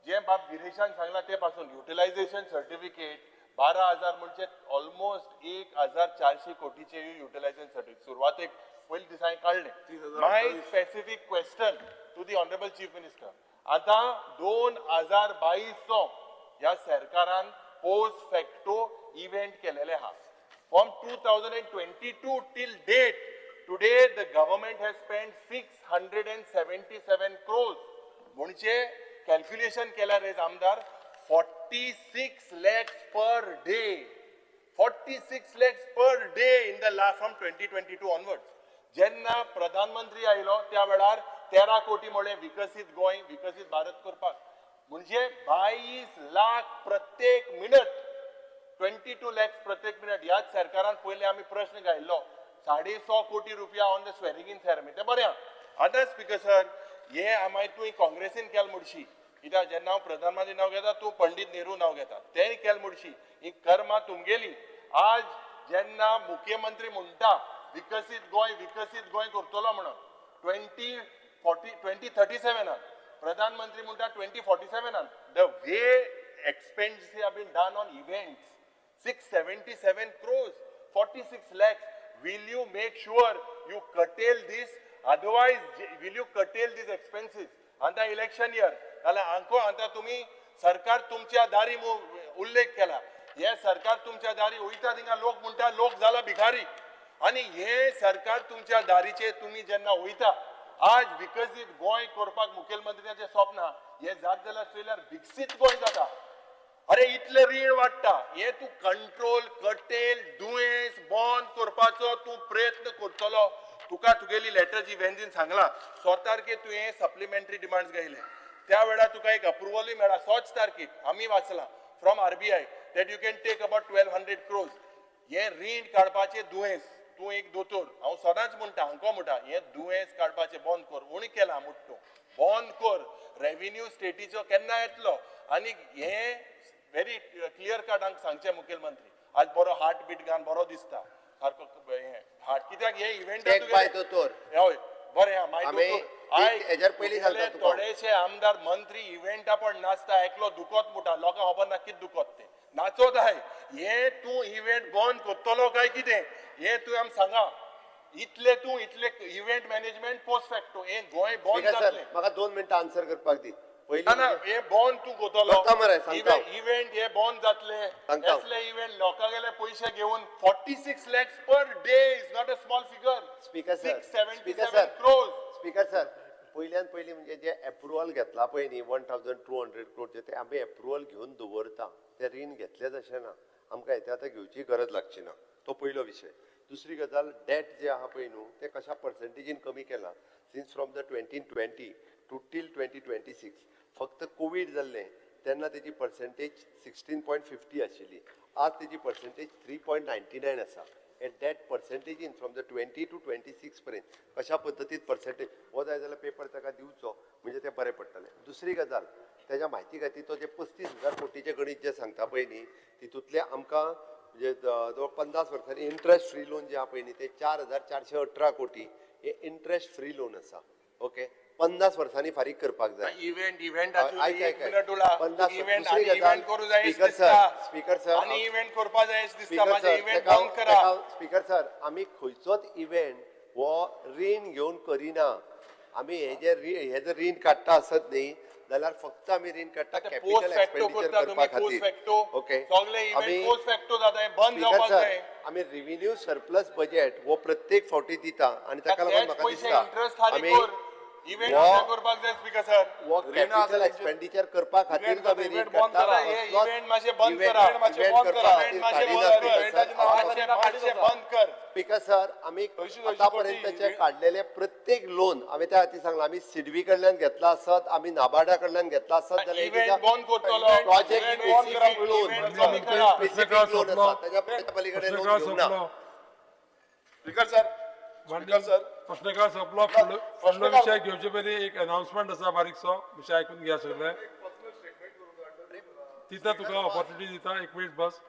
जे बाब गिरीशान सांगला ते पासून utilisation certificate 12,000 म्हणजे almost 1,400 कोटीचे utilisation certificate सुरवातेक पयले दिसा काडले. My specific question to the honourable chief minister, आता 2022 ह्या सरकारान पोस्ट फॅक्टो इव्हेंट केलेले आहा. From 2022 till date, today the government has spent 677 crores. म्हणजे कॅल्क्युलेशन केल्यार हेच आमदार 46 lakhs per day, 46 lakhs per day in the last from 2022 onwards. जेन्ना प्रधानमंत्री आयलो त्या वेळार 13 कोटी म्हळें विकसीत गोंय विकसीत भारत करपाक, म्हणजे 22 लाख प्रत्येक मिनट, 22 lakhs प्रत्येक मिनट. ह्याच सरकारान पयले आमी प्रश्न घायल्लो 150 कोटी रुपया on the swearing in ceremony, तें बरें. आतां स्पीकर सर, हे आमी तुवें काँग्रेसीन केल म्हणशी, कित्याक जेन्ना हांव प्रधानमंत्री नांव घेता तूं पंडीत नेहरू नांव घेता, तेंय केल म्हणशी, ही कर्मां तुमगेली. आज जेन्ना मुख्यमंत्री म्हणटा विकसीत गोंय विकसीत गोंय करतलो म्हणून 2037 प्रधानमंत्री म्हणटा 2047, the way expenses have been done on events 677 crores, 46 lakhs. Will you make sure you curtail this? Otherwise, will you curtail these expenses? आता इलेक्शन इयर जाल्यार आंको आतां तुमी सरकार तुमच्या दारी उल्लेख केला, हे सरकार तुमच्या दारी वयता थिंगा लोक म्हणटा लोक जाला भिकारी, आनी हे सरकार तुमच्या दारीचे तुमी जेन्ना वयता. आज विकसीत गोंय करपाक मुखेलमंत्र्याचें स्वप्न आहा, हें जात जाल्यार चोयल्यार विकसीत गोंय जाता. अरे इतले रीण वाडटा, हे तूं कंट्रोल कर्टेल दुयेंस बंद करपाचो तूं प्रयत्न करतलो. तुका तुगेली लेटर जी वेंजीन सांगला 100 तारखे तुवें सप्लिमेंटरी डिमांड्स घायले, त्या वेळार तुका एक अप्रुवलूय मेळ्ळा 100 तारखेक आमी वाचला from RBI that you can take about 1,200 crores. हें रीण काडपाचें दुयेंस, तूं एक दोतोर, हांव सदांच म्हणटा हांको म्हणटा हें दुयेंस काडपाचें बंद कर, उणें केलां मुट्टो बंद कर, रेविन्यू स्टेटीचो केन्ना येतलो. आनी हें व्हेरी क्लियर कट हांकां सांगचें मुखेलमंत्री आज बरो हार्ट बीट घान बरो दिसता सारको हें हार्ट, कित्याक हे इव्हेंट दोतोर हय बरें आहा मागीर थोडेशे आमदार मंत्री इव्हेंटा पण नाचता, एकलो दुखत म्हणटा, लोकांक खबर ना कितें दुखत तें, नाचत आहाय. हे तूं इव्हेंट बंद करतलो काय कितें हें तूं आमकां सांगा. इतले तूं इतले इव्हेंट मॅनेजमेंट पोस्ट फॅक्टो हें गोंय बंद जातलें. म्हाका 2 मिनटां आन्सर करपाक दी. ना हे बंद तूं करतलो इव्हेंट, हे बंद जातले. असले इव्हेंट लोकांगेले पयशे घेवन 46 lakhs per day is not a small figure. Speaker sir, 677 crores. Speaker sir, पयल्यान पयलीं म्हणजे जे एप्रुवल घेतला पळय न्ही 1,200 क्रोरचे, ते आमी एप्रुवल घेवन दवरता, ते रीण घेतलेच अशें ना, आमकां हेते आतां घेवची गरज लागची ना, तो पयलो विशय. दुसरी गजाल, डेट जे आहा पळय न्हू ते कशा पर्संटेजीन कमी केला since from the 2020 to till 2026. फक्त कोवीड जाल्लें तेन्ना तेजी पर्संटेज 16.50 आशिल्ली, आज तेजी पर्संटेज 3.99 आसा. एट that पर्संटेजीन from the 20 to 26 पर्यंत कशा पद्दतीन पर्संटेज हो जाय जाल्यार पेपर ताका दिवचो म्हणजे तें बरें पडटलें. दुसरी गजाल, तेज्या म्हायती खातीर तो जे 35,000 कोटीचें गणीत जें सांगता पळय न्ही तितूंतलें आमकां म्हणजे जवळ 50 वर्सांनी इंट्रस्ट फ्री लोन जें आहा पळय न्ही ते 4,418 कोटी हे इंट्रस्ट फ्री लोन आसा. ओके, 50 वर्सांनी फारीक करपाक जाय. Event event speaker sir, speaker sir, आमी खंयचोच इव्हेंट हो रीण घेवन करिना. आमी हे जे हे जर रीण काडटा आसत न्ही जाल्यार फक्त आमी रीण काडटा कॅपिटल एक्सपेंडिचर करपा खातीर. ओके, आमी रिव्हेन्यू सरप्लस बजेट हो प्रत्येक फावटी दिता आनी ताका लागून म्हाका दिसता आमी कॅपिटल एक्सपेंडिचर करपा खातीर आमी रीण काडटा. स्पीकर सर, आमी आतां पर्यंतचे काडलेले प्रत्येक लोन हांवें त्या खातीर सांगलां, आमी सिडबी कडल्यान घेतला आसत, आमी नाबार्डा कडल्यान घेतला आसत जाल्यार project specific loan, specific loan आसा ताच्या पलीकडे लोन घेवना. स्पीकर सर, स्पीकर सर, प्रश्नकाळ सोंपलो. फुडलो विशय घेवचे पयलीं एक अनाउन्समेंट आसा बारीकसो, विशय आयकून घ्या सगळे. दिता तुका ऑपॉर्च्युनिटी दिता, एक मिनीट बस.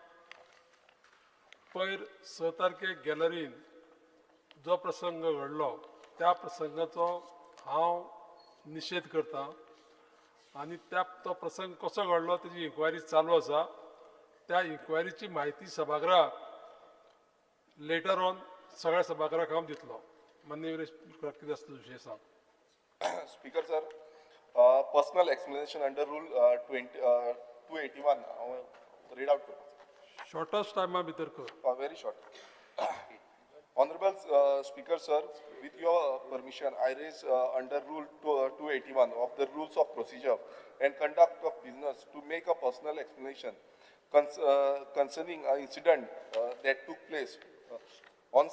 पयर 6 तारखेक गॅलरीन जो प्रसंग घडलो त्या प्रसंगाचो हांव निशेध करता आनी त्या तो प्रसंग कसो घडलो तेजी इन्क्वायरी चालू आसा. त्या इन्क्वायरीची म्हायती सभागृहाक लेटर ऑन सगळ्या सभागृहाक हांव दितलो. माननीय कितें आसता विशय सांग. Speaker sir, personal explanation under rule 281 हांव रीड आउट करता. शॉर्टस्ट टायमा भितर कर. Very short. Honorable Speaker sir, with your permission, I raise under Rule 281 of the Rules of Procedure and Conduct of Business to make a personal explanation concerning an incident that took place on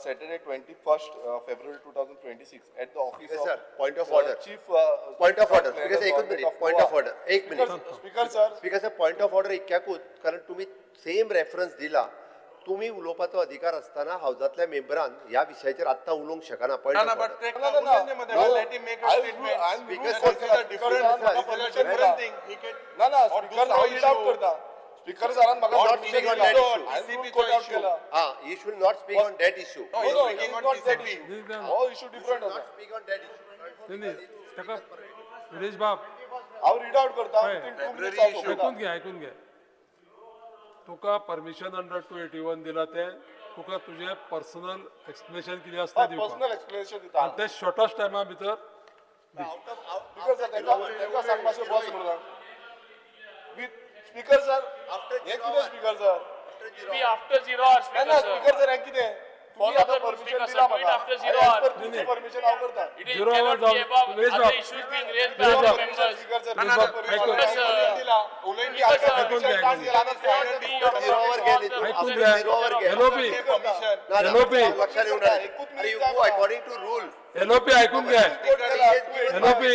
Saturday 21st February 2026 at the office Speaker of sir, point of order. Chief Point of order. Planner Speaker sir, एकूच Government minute. of Point Goa. of order. एक minute. Speaker sir, speaker sir, point of order इतक्याकूच, कारण तुम्ही same reference दिला. तुम्ही उलोवपाचो अधिकार आसतना हावजांतल्या मेंबरान ह्या विशयाचेर आत्तां उलोवंक शकना. पॉयंट ना ऑफ ना, ऑर्डर. बट ते No, no, no. उलयले मरे, let him make a I will statement. I will Speaker rule sir, This is a different, sir, this is a different thing. He can. ना ना, Or speaker दुसरो हांव read out issue. करता. Speaker सरान म्हाका Or not speak on दिला. that issue. हांवें TCP rule quote चो out issue. केला. हा, he should not speak on that issue. No, No, he's no, speaking it's on not that TCP. issue. हो issue different आसा. Speak on that issue. न्ही ताका विरेश बाब, हांव रीड आउट करता. हय. Within 2 minutes हांव सोंपयता. आयकून घे, आयकून घे. तुका परमिशन अंडर 281 दिला तें तुका तुजें पर्सनल एक्सप्लेनेशन कितें आसता दिवपाक, पर्सनल एक्सप्लेनेशन दिता. आनी तें शॉर्टस्ट टायमा भितर. स्पीकर सर, तांकां सांग मातशें बस म्हणून. विथ स्पीकर सर, हें कितें speaker sir? Be after 0 hours, ना ना Speaker sir. Speaker sir, हें कितें? Follow तुम्ही आतां the rules, permission Speaker दिला sir. Do it म्हाका. after zero as hour. Per तुमचें परमिशन हांव करता. It is Zero hour cannot be जावन- above Viresh other बाब. issues being raised by Viresh other बाब. members. Speaker sir, ना, ना, ऐकून Speaker sir, दिला, उलयले. Speaker sir, ऐकून घे, ऐकून घे. झिरो our गेले. ऐकून घे. झिरो our गेले. LOP, permission. ना, ना, LOP. लक्षात येऊन राहिले. एकूच अरे, minute you go according to rule. LOP ऐकून घे. एलओपी,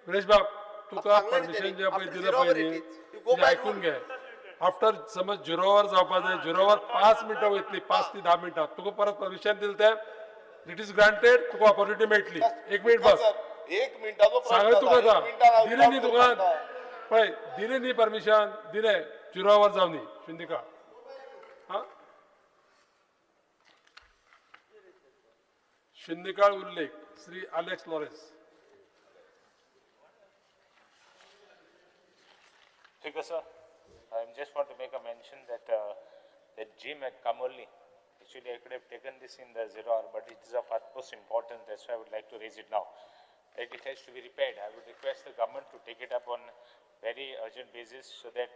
विरेश बाब, तुका सांगलें परमिशन त्यांनी. जें पळय After दिलां zero पळय hour न्ही, it is. You go तें by ऐकून rule. घे. आफ्टर समज झिरो our जावपा जाय, झिरो our 5 मिनटां वयतली, 5 ते 10 मिनटां तुका परत परमिशन दिलें तें it is granted, तुका ऑपॉर्च्युनिटी मेळटली. एक मिनीट बस. एक मिनटाचो प्रश्न सांगलें तुका आसा. एक आतां, मिनटान हांव दिलें न्ही read out तुका, करता. पळय दिलें न्ही परमिशन, दिलें, झिरो our जावं दी शुन्य. हा, शुन्यकाळ उल्लेख Shri Alex Lawrence. Speaker sir, I just want to make a mention that the gym at Camogli, actually I could have taken this in the 0 hour, but it is of utmost importance, that's why I would like to raise it now. That it has to be repaired. I would request the government to take it up on very urgent basis so that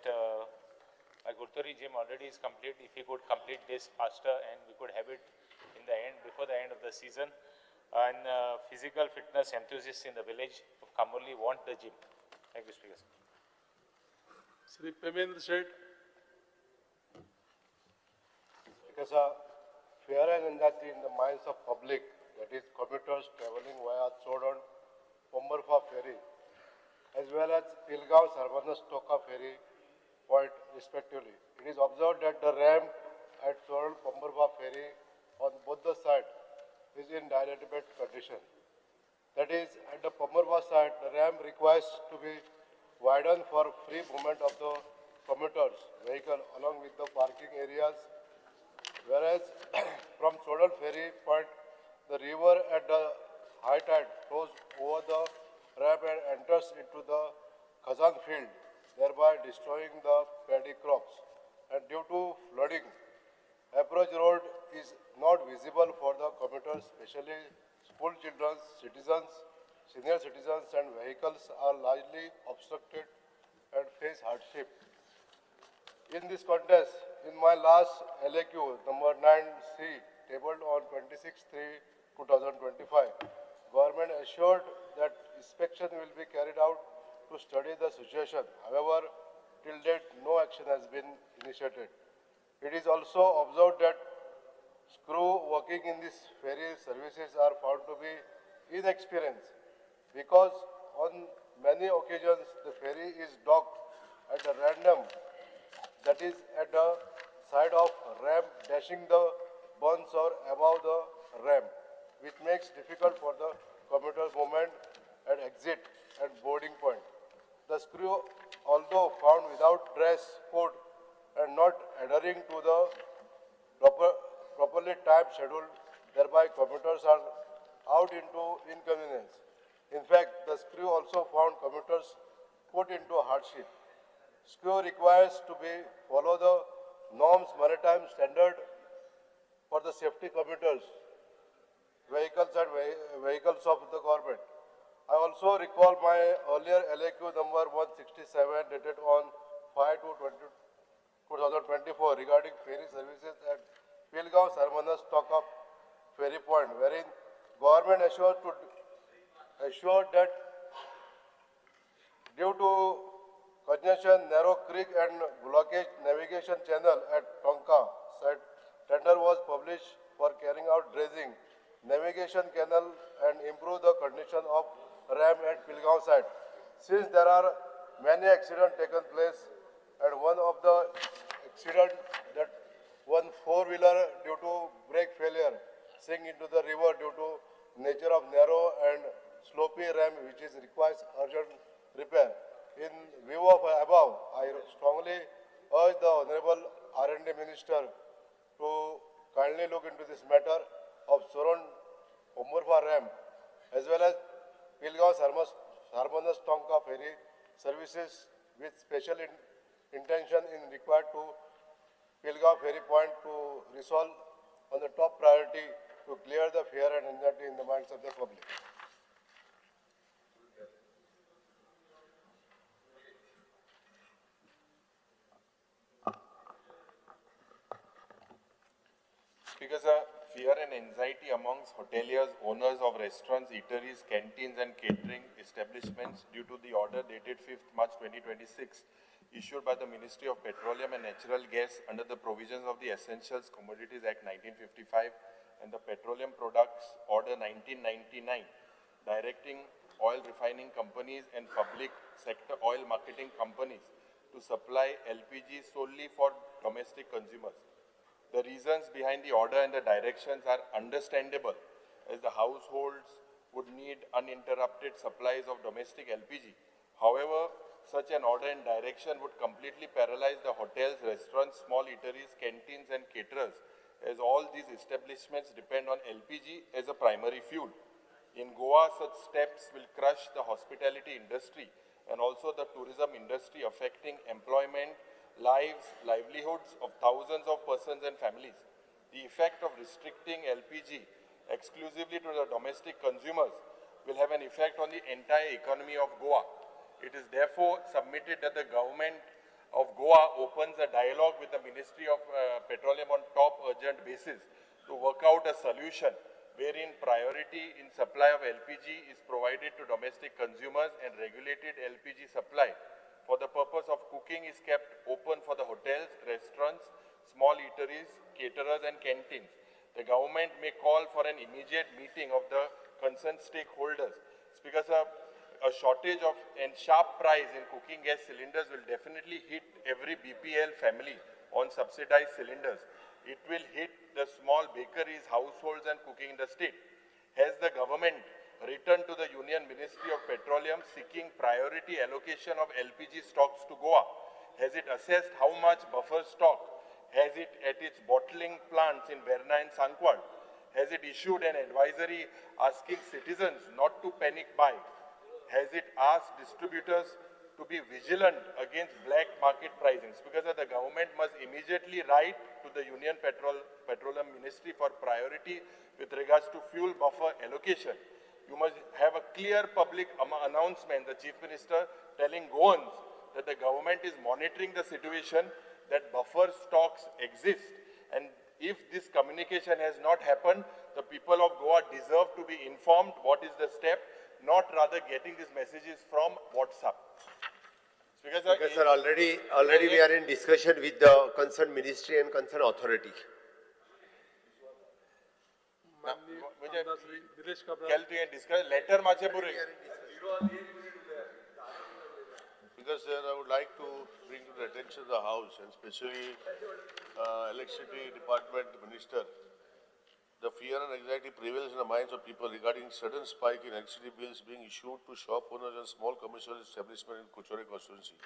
my Gurtori gym already is complete. If we could complete this faster and we could have it in the end, before the end of the season. And physical fitness enthusiasts in the village of Camogli want the gym. Thank you, Speaker sir. Shri Premendra Shet. Because fear and anxiety in the minds of public, that is commuters traveling via Chodon Pomburpa ferry, as well as Pilgaon Sarbanes Toka ferry point respectively. It is observed that the ramp at Chodon Pomburpa ferry on both the sides is in dilapidated condition. That is, at the Pomburpa side, the ramp requires to be widened for free movement of the commuters vehicle along with the parking areas. Whereas from Chodon ferry point, the river at the high tide flows over the ramp and enters into the Khazan field, thereby destroying the paddy crops. And due to flooding, approach road is not visible for the commuters, especially school children, citizens, senior citizens, and vehicles are largely obstructed and face hardship. In this context, in my last LAQ number 9C tabled on 26/3/2025, government assured that inspection will be carried out to study the situation. However, till date, no action has been initiated. It is also observed that crew working in these ferry services are found to be inexperienced because on many occasions the ferry is docked at a random, that is at the side of ramp, dashing the bunds or above the ramp, which makes difficult for the commuters movement at exit and boarding point. The screw, although found without dress code and not adhering to the properly timed schedule, thereby commuters are out into inconvenience. In fact, the screw also found commuters put into hardship. Screw requires to be follow the norms maritime standard for the safety commuters, vehicles and vehicles of the government. I also recall my earlier LAQ number 167 dated on 5/2/2024 regarding ferry services at Pilgaon Sarmanas Stock-up Ferry Point, wherein government assured that due to congestion, narrow creek and blockage navigation channel at Tonka site, tender was published for carrying out dredging, navigation canal and improve the condition of ramp at Pilgaon site. Since there are many accidents taken place, and one of the accident that one four-wheeler due to brake failure sink into the river due to nature of narrow and slopey ramp, which is requires urgent repair. In view of above, I strongly urge the Honorable R&D Minister to kindly look into this matter of Soron Pomburpa ramp as well as Pilgaon Sarmanas Tonka ferry services with special intention in required to Pilgaon ferry point to resolve on the top priority to clear the fear and anxiety in the minds of the public. Because a fear and anxiety amongst hoteliers, owners of restaurants, eateries, canteens and catering establishments due to the order dated 5th March 2026 issued by the Ministry of Petroleum and Natural Gas under the provisions of the Essentials Commodities Act 1955 and the Petroleum Products Order 1999, directing oil refining companies and public sector oil marketing companies to supply LPG solely for domestic consumers. The reasons behind the order and the directions are understandable, as the households would need uninterrupted supplies of domestic LPG. However, such an order and direction would completely paralyze the hotels, restaurants, small eateries, canteens and caterers, as all these establishments depend on LPG as a primary fuel. In Goa, such steps will crush the hospitality industry and also the tourism industry, affecting employment, lives, livelihoods of thousands of persons and families. The effect of restricting LPG exclusively to the domestic consumers will have an effect on the entire economy of Goa. It is therefore submitted that the government of Goa opens a dialogue with the Ministry of Petroleum on top urgent basis to work out a solution wherein priority in supply of LPG is provided to domestic consumers and regulated LPG supply for the purpose of cooking is kept open for the hotels, restaurants, small eateries, caterers and canteens. The government may call for an immediate meeting of the concerned stakeholders. Because a shortage of and sharp price in cooking gas cylinders will definitely hit every BPL family on subsidized cylinders. It will hit the small bakeries, households and cooking in the state. Has the government written to the Union Ministry of Petroleum seeking priority allocation of LPG stocks to Goa? Has it assessed how much buffer stock has it at its bottling plants in Verna and Sankwal? Has it issued an advisory asking citizens not to panic buy? Has it asked distributors to be vigilant against black market pricings? Because the government must immediately write to the Union Petroleum Ministry for priority with regards to fuel buffer allocation. You must have a clear public announcement, the Chief Minister telling Goans that the government is monitoring the situation, that buffer stocks exist. And if this communication has not happened, the people of Goa deserve to be informed what is the step, not rather getting these messages from WhatsApp. Because sir, already we are in discussion with the concerned ministry and concerned authority. Letter माचे पुरे. Because sir, I would like to bring to the attention of the House and especially Electricity Department Minister The fear and anxiety prevails in the minds of people regarding sudden spike in electricity bills being issued to shop owners and small commercial establishments in Curchorem constituency.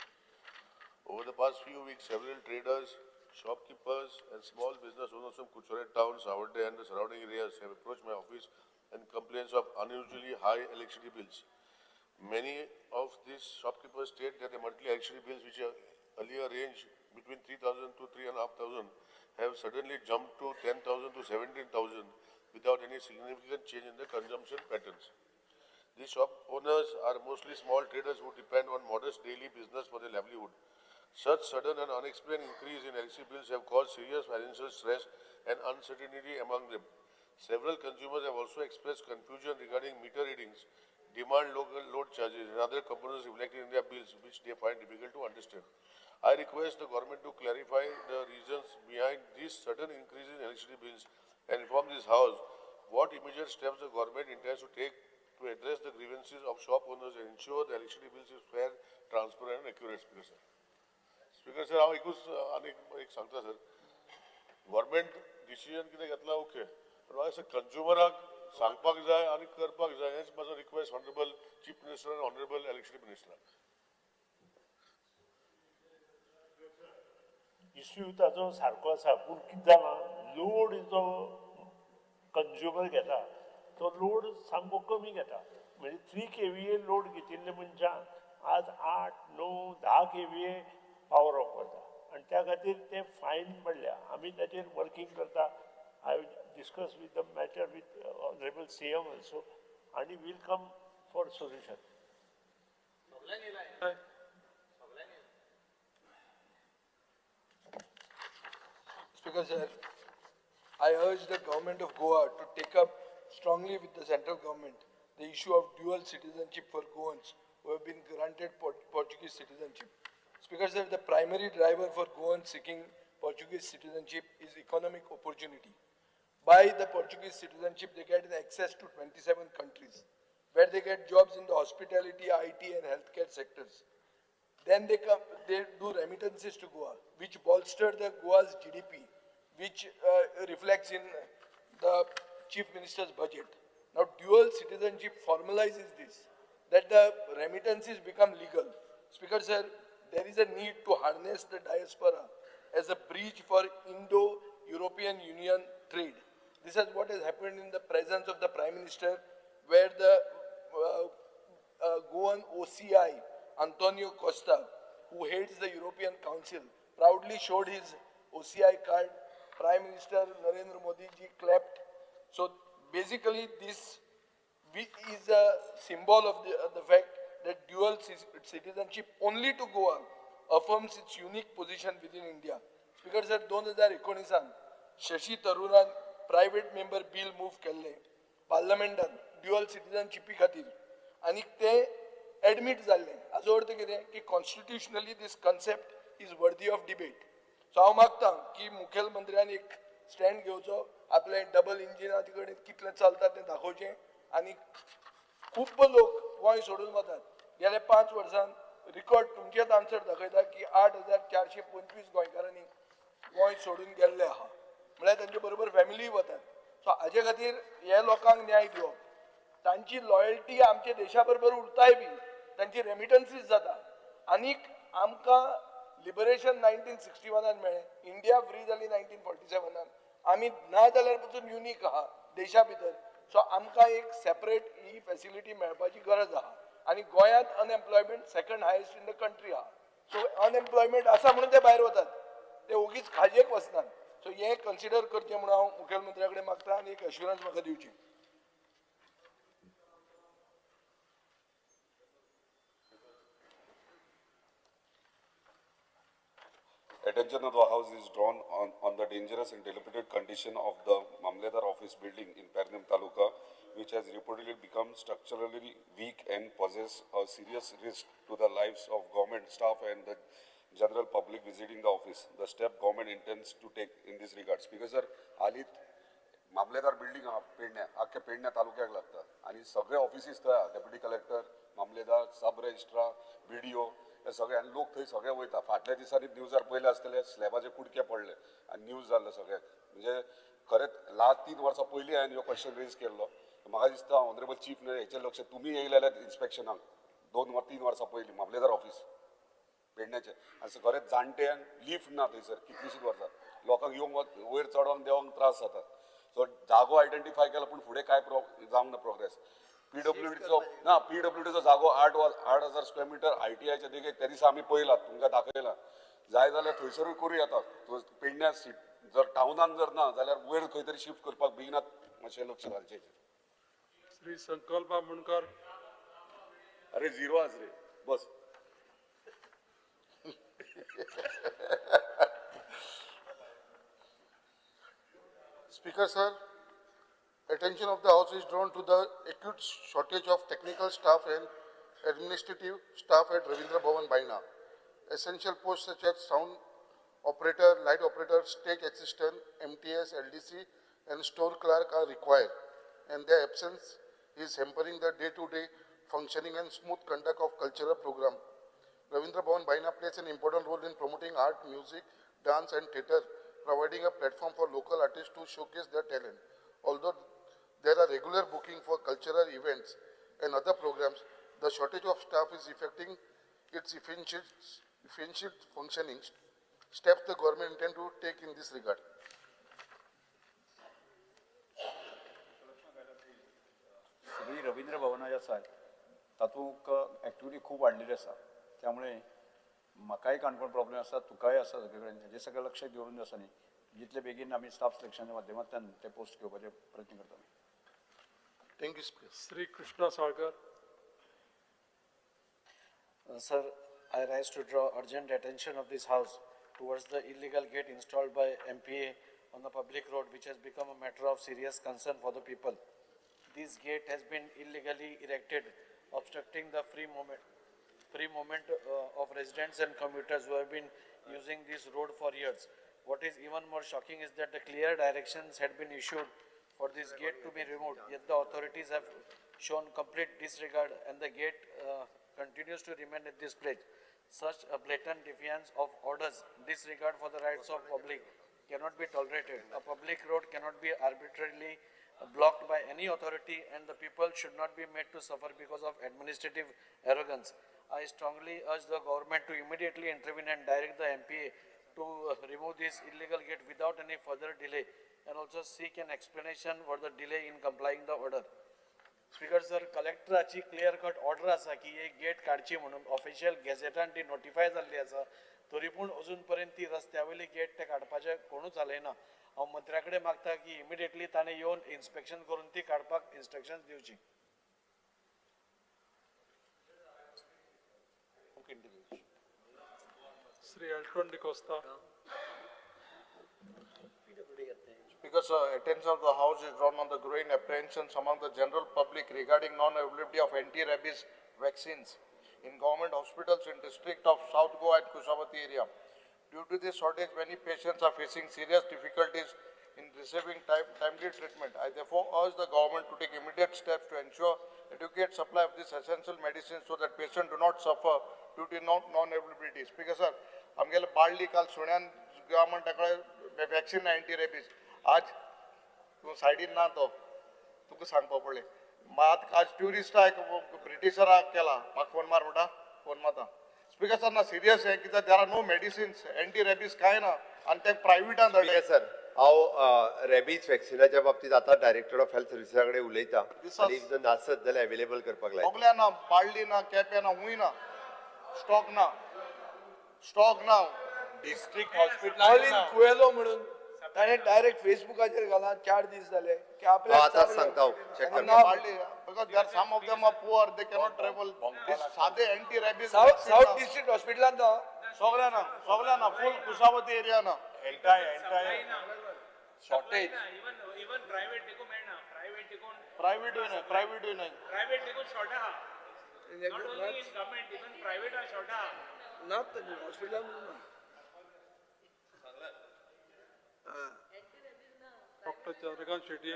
Over the past few weeks, several traders, shopkeepers and small business owners from Curchorem town, Savarte and the surrounding areas have approached my office and complaints of unusually high electricity bills. Many of these shopkeepers state that the monthly electricity bills, which are earlier ranged between 3,000 to 3,500, have suddenly jumped to 10,000 to 17,000 without any significant change in the consumption patterns. These shop owners are mostly small traders who depend on modest daily business for their livelihood. Such sudden and unexplained increase in electricity bills have caused serious financial stress and uncertainty among them. Several consumers have also expressed confusion regarding meter readings, demand local load charges and other components reflected in their bills, which they find difficult to understand. I request the government to clarify the reasons behind this sudden increase in electricity bills and inform this House what immediate steps the government intends to take to address the grievances of shop owners and ensure the electricity bills is fair, transparent and accurate. Speaker sir. Speaker sir, हांव एकूच आनीक एक सांगता sir, government decision कितें घेतला okay, पण म्हाका दिसता कंज्युमराक सांगपाक जाय आनी करपाक जाय. हेच म्हाजो रिक्वेस्ट ऑनरेबल चीफ मिनिस्टर आनी ऑनरेबल इलेक्ट्रिसिटी मिनिस्टराक. इश्यू ताजो सारको आसा, पूण कितें जालां, लोड जो कंज्युमर घेता तो लोड सामको कमी घेता. म्हणजे 3 kVA load घेतिल्ले मनशान आज 8, 9, 10 kVA power of करता आनी त्या खातीर ते फायन पडल्या. आमी ताचेर वर्कींग करता. I will discuss with the matter with honourable CM also आनी we'll come for solution. Speaker sir, I urge the government of Goa to take up strongly with the central government the issue of dual citizenship for Goans who have been granted Portuguese citizenship. Speaker sir, the primary driver for Goans seeking Portuguese citizenship is economic opportunity. By the Portuguese citizenship, they get access to 27 countries where they get jobs in the hospitality, IT and healthcare sectors. Then they do remittances to Goa, which bolster the Goa's GDP, which reflects in the Chief Minister's budget. Now, dual citizenship formalizes this, that the remittances become legal. Speaker sir, there is a need to harness the diaspora as a bridge for Indo-European Union trade. This is what has happened in the presence of the Prime Minister, where the Goan OCI, Antonio Costa, who heads the European Council, proudly showed his OCI card. Prime Minister Narendra Modi ji clapped. So basically this is a symbol of the fact that dual citizenship only to Goa affirms its unique position within India. Speaker sir, 2019 Shashi Tharuran private member bill move केल्ले पार्लमेंटान dual citizenship खातीर आनी ते admit जाल्ले. हाजो अर्थ कितें की constitutionally this concept is worthy of debate. So हांव मागता की मुखेलमंत्र्यान एक स्टँड घेवचो, आपलें डबल इंजिना कडेन कितलें चलता तें दाखोवचें आनी खूब लोक गोंय सोडून वतात. गेल्या 5 वर्सांत रिकॉर्ड तुमचेच आन्सर दाखयता की 8,425 गोंयकारांनी गोंय सोडून गेल्ले आहा, म्हळ्यार तांचे बरोबर फॅमिलीय वतात. सो हाजे खातीर हे लोकांक न्याय दिवप, तांची लॉयल्टी आमच्या देशा बरोबर उरताय बी, तांची रेमिटन्सीस जाता. आनीक आमकां लिबरेशन 1961 मेळ्ळें, इंडिया फ्री जाली 1947, आमी ना जाल्यार पसून युनीक आहा देशा भितर. सो आमकां एक सेपरेट ही फॅसिलिटी मेळपाची गरज आहा. आनी गोंयांत unemployment second highest in the country आहा. सो अनएम्प्लॉयमेंट आसा म्हणून ते भायर वतात, ते ओगीच खाजेक वचनात. सो हें कन्सिडर करचें म्हणून हांव मुखेलमंत्र्या कडेन मागता आनी एक एश्युरन्स म्हाका दिवची. Attention of the House is drawn on the dangerous and dilapidated condition of the Mamledar office building in Pernem Taluka, which has reportedly become structurally weak and poses a serious risk to the lives of government staff and the general public visiting the office. The step government intends to take in this regard. Speaker sir, हालींच मामलेदार building आहा पेडण्या, आख्या पेडण्या तालुक्याक लागता आनी सगळे ऑफिसीस थंय आहा, deputy collector, mamlatdar, sub registrar, BDO हे सगळे, आनी लोक थंय सगळे वयता. फाटल्या दिसांनी न्यूजार पयले आसतले स्लॅबाचे कुडके पडले आनी न्यूज जाल्लो सगळ्याक, म्हणजे खरेंच लास्ट 3 वर्सां पयलीं हांवें ह्यो क्वेश्चन रेज केल्लो. म्हाका दिसता ऑनरेबल चीफ हेचेर लक्ष, तुमी येयले जाल्यार इन्स्पेक्शनाक 2 वा 3 वर्सां पयलीं मामलेदार ऑफिस पेडण्याचें, आनी खरेंच जाणट्यांक लिफ्ट ना थंयसर कितलींशींच वर्सां, लोकांक येवंक वयर चडोंक देंवोंक त्रास जातात. सो जागो आयडेंटिफाय केला पूण फुडें कांय जावंक ना प्रोग्रेस. पीडब्ल्यूडीचो ना, पीडब्ल्यूडीचो जागो 8,000 स्क्वेअर मिटर आयटीआयच्या देगेक त्या दिसा आमी पळयला, तुमकां दाखयला. जाय जाल्यार थंयसरूय करूं येता. पेडण्या जर टावनान जर ना जाल्यार वयर खंय तरी शिफ्ट करपाक बेगिनात मातशें लक्ष घालचें. श्री संकल्प आमोणकर. अरे झिरो आज रे बस. Speaker sir, attention of the House is drawn to the acute shortage of technical staff and administrative staff at Ravindra Bhavan Baina. Essential posts such as sound operator, light operator, stage assistant, MTS, LDC and store clerk are required, and their absence is hampering the day-to-day functioning and smooth conduct of cultural program. Ravindra Bhavan Baina plays an important role in promoting art, music, dance and theatre, providing a platform for local artists to showcase their talent. Although there are regular booking for cultural events and other programs, the shortage of staff is affecting its efficient functioning. Steps the government intend to take in this regard. सगळी रवींद्र भवनां जी आसात तातूंत activity खूब वाडलेली आसा, त्यामुळे म्हाकाय Canacona problem आसा, तुकाय आसा, सगळे कडेन हेजें सगळें लक्ष दवरून आसा न्ही, जितले बेगीन आमी स्टाफ सिलेक्शनाच्या माध्यमांतल्यान ते पोस्ट घेवपाचे प्रयत्न करता. Thank you. Shri Krishna Salkar. Sir, I rise to draw urgent attention of this house towards the illegal gate installed by MPA on the public road, which has become a matter of serious concern for the people. This gate has been illegally erected, obstructing the free movement of residents and commuters who have been using this road for years. What is even more shocking is that the clear directions had been issued for this gate to be removed, yet the authorities have shown complete disregard and the gate continues to remain at this place. Such a blatant defiance of orders, disregard for the rights of public cannot be tolerated. A public road cannot be arbitrarily blocked by any authority, and the people should not be made to suffer because of administrative arrogance. I strongly urge the government to immediately intervene and direct the MPA to remove this illegal gate without any further delay, and also seek an explanation for the delay in complying the order. Speaker sir, कलेक्टराची clear cut order आसा की एक get काडची म्हणून official गॅझेटान ती notify जाल्ली आसा, तरी पूण अजून पर्यंत ती रस्त्या वयली गेट ते काडपाचें कोणूच हालयना. हांव मंत्र्या कडेन मागता की इमिडिएटली ताणें येवन इन्स्पेक्शन करून ती काडपाक इन्स्ट्रक्शन दिवची. Shri Elton D'Costa. Speaker sir, attention of the House is drawn on the growing apprehensions among the general public regarding non-availability of anti-rabies vaccines in government hospitals in district of South Goa and Kushavati area. Due to this shortage, many patients are facing serious difficulties in receiving timely treatment. I therefore urge the government to take immediate steps to ensure adequate supply of this essential medicine so that patients do not suffer due to non-availability. Speaker sir, आमगेले बाळ्ळी काल सुण्यान गव्हर्नमेंटा कडेन vaccine anti rabies, आज तूं सायडीन ना तो तुका सांगपा पडलें. मात आज ट्युरिस्टाक ब्रिटिशराक केला, म्हाका फोन मार म्हणटा, फोन मारता. स्पीकर सर, ना सिरियस हें कित्याक there are no medicines, anti rabies कांय ना आनी ते प्रायवेटान धाडले. सर, हांव रेबीज वॅक्सिनाच्या बाबतींत आतां डायरेक्टर ऑफ हेल्थ सर्विसा कडेन उलयता आनी जर नासत जाल्यार अवेलेबल करपाक लायता. सगल्या ना, बाळ्ळी ना, केपें ना, हुंय ना, स्टॉक ना, स्टॉक ना. डिस्ट्रिक्ट हॉस्पिटल ऑलिन कुएलो म्हणून ताणें डायरेक्ट फेसबुकाचेर घाला 4 दीस जाले की आपल्याक आतां सांगता चेक करता. Because there some of them are poor, they cannot travel. सादे एंटी रेबीज साउथ डिस्ट्रिक्ट हॉस्पिटलान ना, सगळ्या ना, सगळ्या ना, फुल कुशावती एरिया ना. Entire shortage. इवन प्रायवेट देखून मेळना, प्रायवेट देखून प्रायवेटूय न्हय, प्रायवेटूय न्हय, प्रायवेट देखून शॉर्ट आहा. Not only in government, even private are short आहा. ना हॉस्पिटलान ना. Doctor Chandrakant Shetty.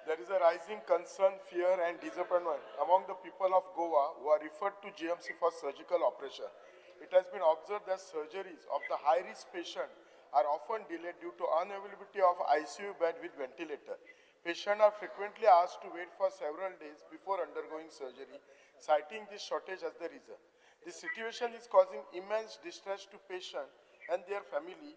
There is a rising concern, fear and disappointment among the people of Goa who are referred to GMC for surgical operation. It has been observed that surgeries of the high-risk patient are often delayed due to unavailability of ICU bed with ventilator. Patients are frequently asked to wait for several days before undergoing surgery, citing this shortage as the reason. This situation is causing immense distress to patients and their family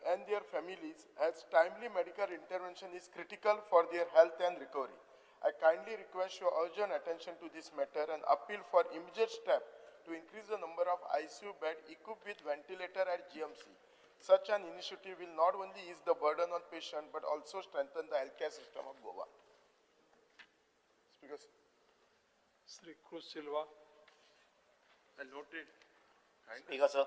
and their families, as timely medical intervention is critical for their health and recovery. I kindly request your urgent attention to this matter and appeal for immediate step to increase the number of ICU beds equipped with ventilator at GMC. Such an initiative will not only ease the burden on patients but also strengthen the healthcare system of Goa. Speaker, Shri Cruz Silva. I noted. Speaker, sir,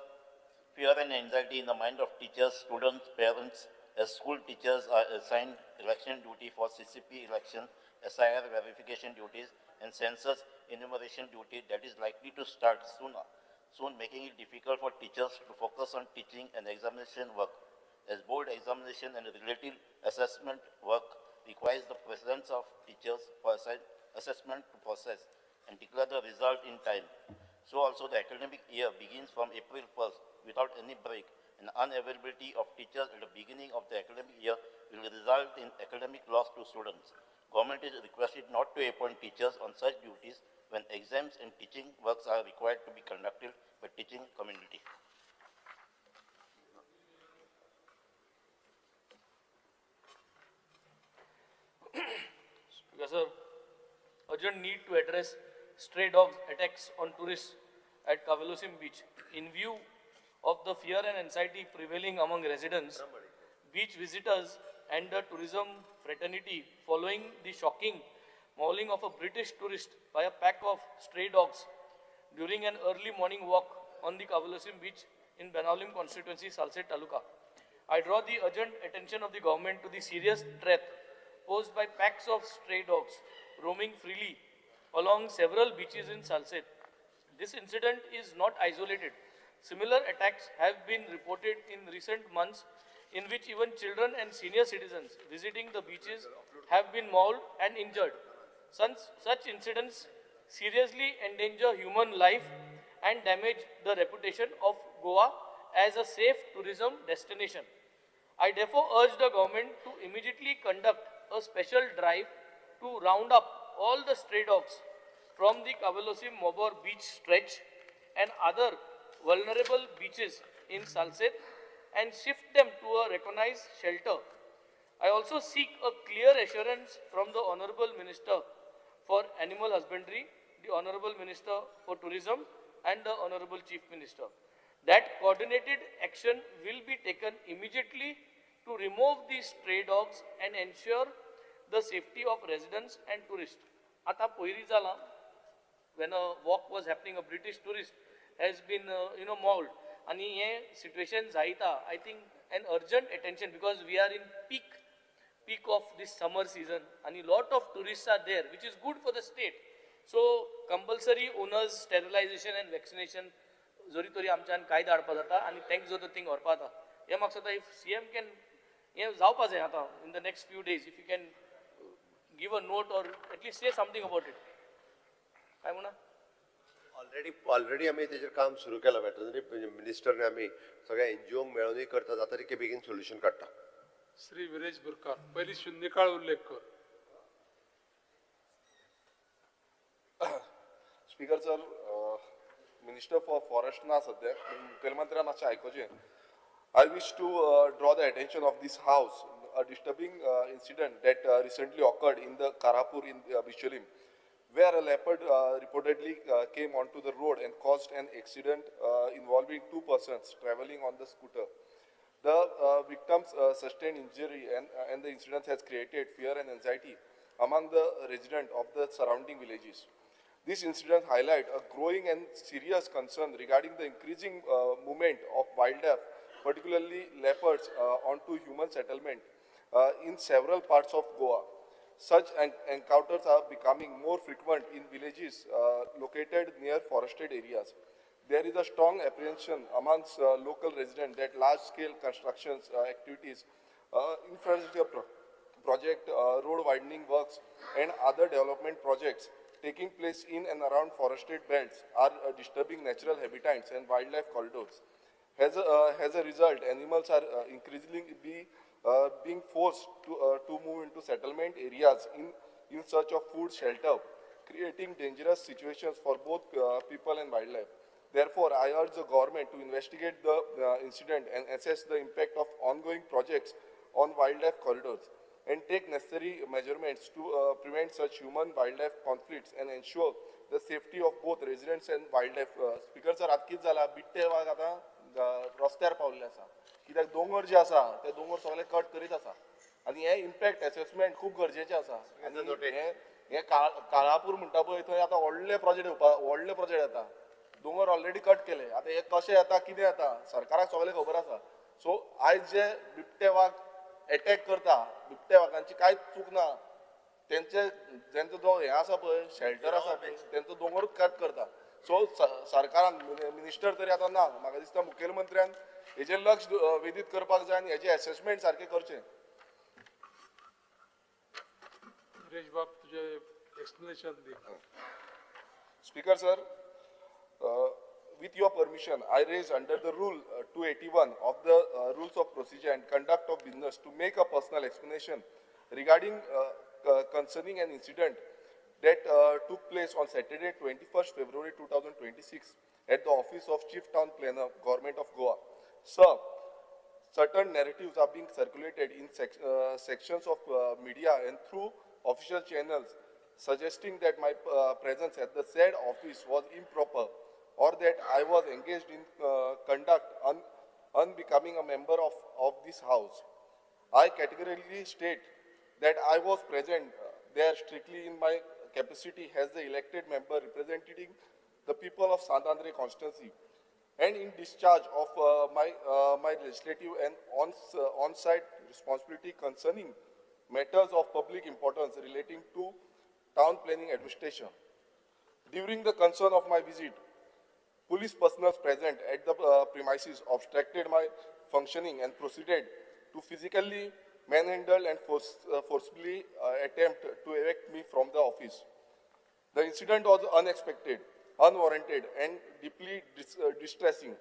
fear and anxiety in the mind of teachers, students, parents, as school teachers are assigned election duty for CCP election, SIR verification duties, and census enumeration duty that is likely to start soon, making it difficult for teachers to focus on teaching and examination work, as board examination and related assessment work requires the presence of teachers for assessment to process and declare the result in time. So also the academic year begins from April 1st without any break, and unavailability of teachers at the beginning of the academic year will result in academic loss to students. Government is requested not to appoint teachers on such duties when exams and teaching works are required to be conducted by teaching community. Speaker, sir, urgent need to address stray dogs attacks on tourists at Cavelossim Beach. In view of the fear and anxiety prevailing among residents, beach visitors and the tourism fraternity following the shocking mauling of a British tourist by a pack of stray dogs during an early morning walk on the Cavelossim Beach in Benaulim constituency, Salcete Taluka. I draw the urgent attention of the government to the serious threat posed by packs of stray dogs roaming freely along several beaches in Salcete. This incident is not isolated. Similar attacks have been reported in recent months, in which even children and senior citizens visiting the beaches have been mauled and injured. Such incidents seriously endanger human life and damage the reputation of Goa as a safe tourism destination. I therefore urge the government to immediately conduct a special drive to round up all the stray dogs from the Cavelossim Mobor beach stretch and other vulnerable beaches in Salcete and shift them to a recognized shelter. I also seek a clear assurance from the Honorable Minister for Animal Husbandry, the Honorable Minister for Tourism, and the Honorable Chief Minister that coordinated action will be taken immediately to remove these stray dogs and ensure the safety of residents and tourists. Ata poyri zala, when a walk was happening, a British tourist has been mauled. Ani ye situation zaita, I think an urgent attention, because we are in peak of this summer season and a lot of tourists are there, which is good for the state. So compulsory owners sterilization and vaccination zori tori amchan काय धाडपा जाता आनी तांकां जो thing व्हरपा जाता. हे म्हाका दिसता if CM can हे जावपा जाय आतां in the next few days, if you can give a note or at least say something about it. काय म्हणा ऑलरेडी आमी तेजेर काम सुरू केलां. वेटरनरी मिनिस्टरने आमी सगळ्या एनजीओंक मेळोनूय करता, जाता तितके बेगीन सोल्युशन काडटा. श्री विरेश बोरकार, पयली शून्यकाळ उल्लेख कर. Speaker sir, minister for forest ना सद्याक, मुखेलमंत्र्यान मातशें आयकुचें. I wish to draw the attention of this house a disturbing incident that recently occurred in the Karapur in Bicholim, where a leopard reportedly came onto the road and caused an accident involving two persons traveling on the scooter. The victims sustained injury and the incident has created fear and anxiety among the residents of the surrounding villages. This incident highlights a growing and serious concern regarding the increasing movement of wildlife, particularly leopards, onto human settlement in several parts of Goa. Such encounters are becoming more frequent in villages located near forested areas. There is a strong apprehension amongst local residents that large-scale construction activities, infrastructure project, road widening works, and other development projects taking place in and around forested belts are disturbing natural habitats and wildlife corridors. As a result, animals are increasingly being forced to move into settlement areas in search of food, shelter, creating dangerous situations for both people and wildlife. Therefore, I urge the government to investigate the incident and assess the impact of ongoing projects on wildlife corridors and take necessary measurements to prevent such human-wildlife conflicts and ensure the safety of both residents and wildlife. Speaker sir, आतां कितें जाला, बिबटे वाग आतां रस्त्यार पावल्ले आसा, कित्याक दोंगर जे आसा ते दोंगर सगळे कट करीत आसा आनी हे इम्पॅक्ट एसेसमेंट खूब गरजेचें आसा. आनी हे काळापूर म्हणटा पळय थंय आतां व्हडले प्रोजेक्ट येवपा, व्हडले प्रोजेक्ट येता, दोंगर ऑलरेडी कट केले, आतां हे कशें येता कितें येता सरकाराक सगळें खबर आसा. सो आयज जे बिबटे वाग एटॅक करता, बिबटे वागांची कांयच चूक ना, तेंचे जेंचो जो हें आसा पळय शेल्टर आसा पळय तेंचो दोंगरूच कट करता. सो सरकारान मिनिस्टर तरी आतां ना, म्हाका दिसता मुखेलमंत्र्यान हेजेर लक्ष वेधीत करपाक जाय आनी हेजें एसेसमेंट सारकें करचें. सुरेश बाब, तुजें explanation the. Speaker sir, with your permission, I raise under the Rule 281 of the Rules of Procedure and Conduct of Business to make a personal explanation regarding concerning an incident that took place on Saturday, 21st February 2026 at the office of Chief Town Planner, Government of Goa. Sir, certain narratives are being circulated in sections of media and through official channels suggesting that my presence at the said office was improper or that I was engaged in conduct unbecoming a member of this house. I categorically state that I was present there strictly in my capacity as the elected member representing the people of Sant Andre constituency and in discharge of my legislative and on-site responsibility concerning matters of public importance relating to town planning administration. During the concern of my visit, police personnel present at the premises obstructed my functioning and proceeded to physically manhandle and forcibly attempt to evict me from the office. The incident was unexpected, unwarranted, and deeply distressing.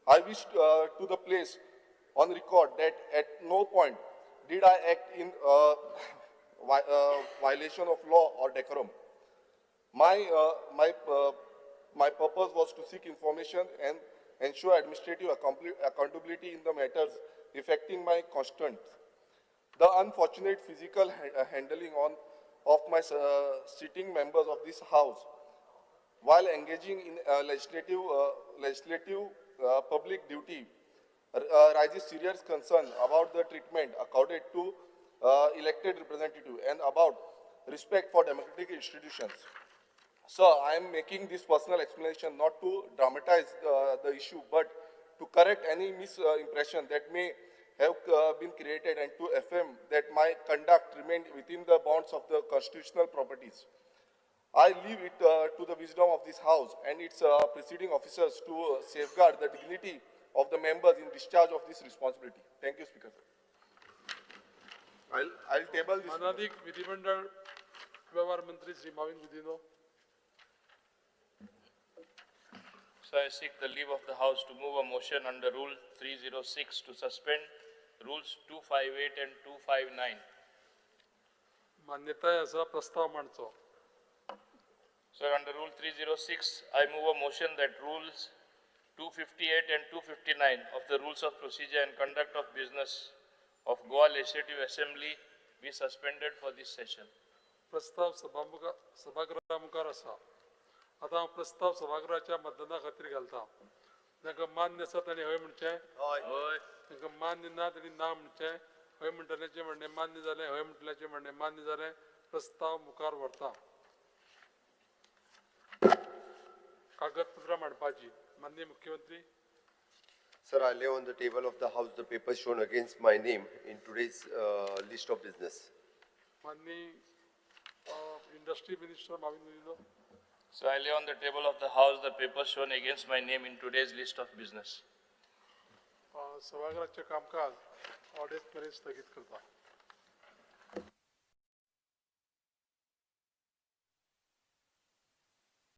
I wish to the place on record that at no point did I act in violation of law or decorum. My purpose was to seek information and ensure administrative accountability in the matters affecting my constituents. The unfortunate physical handling of my sitting members of this house while engaging in legislative public duty raises serious concern about the treatment accorded to elected representative and about respect for democratic institutions. Sir, I am making this personal explanation not to dramatize the issue, but to correct any misimpression that may have been created and to affirm that my conduct remained within the bounds of the constitutional properties. I leave it to the wisdom of this House and its preceding officers to safeguard the dignity of the members in discharge of this responsibility. Thank you, Speaker. I'll table this. मानादीक विधिमंडळ व्यवहार मंत्री Shri Mauvin Godinho. So I seek the leave of the House to move a motion under Rule 306 to suspend Rules 258 and 259. मान्यताय आसा, प्रस्ताव मांडचो. Sir, under Rule 306, I move a motion that Rules 258 and 259 of the Rules of Procedure and Conduct of Business of Goa Legislative Assembly be suspended for this session. प्रस्ताव सभागृहा मुखार आसा. आतां हांव प्रस्ताव सभागृहाच्या मतदाना खातीर घालता. जांकां मान्य आसा तांणी हय म्हणचें, हय. तांकां मान्य ना तांणी ना म्हणचें. हय म्हणटल्याचें म्हणणें मान्य जालें, हय म्हणटल्याचें म्हणणें मान्य जालें. प्रस्ताव मुखार व्हरता. कागदपत्रां मांडपाची. माननीय मुख्यमंत्री. Sir, I lay on the table of the House the papers shown against my name in today's list of business. माननीय Industry Minister Mauvin Godinho. So I lay on the table of the House the papers shown against my name in today's list of business. सभागृहाचें कामकाज अडेच मेरेन स्थगीत करता.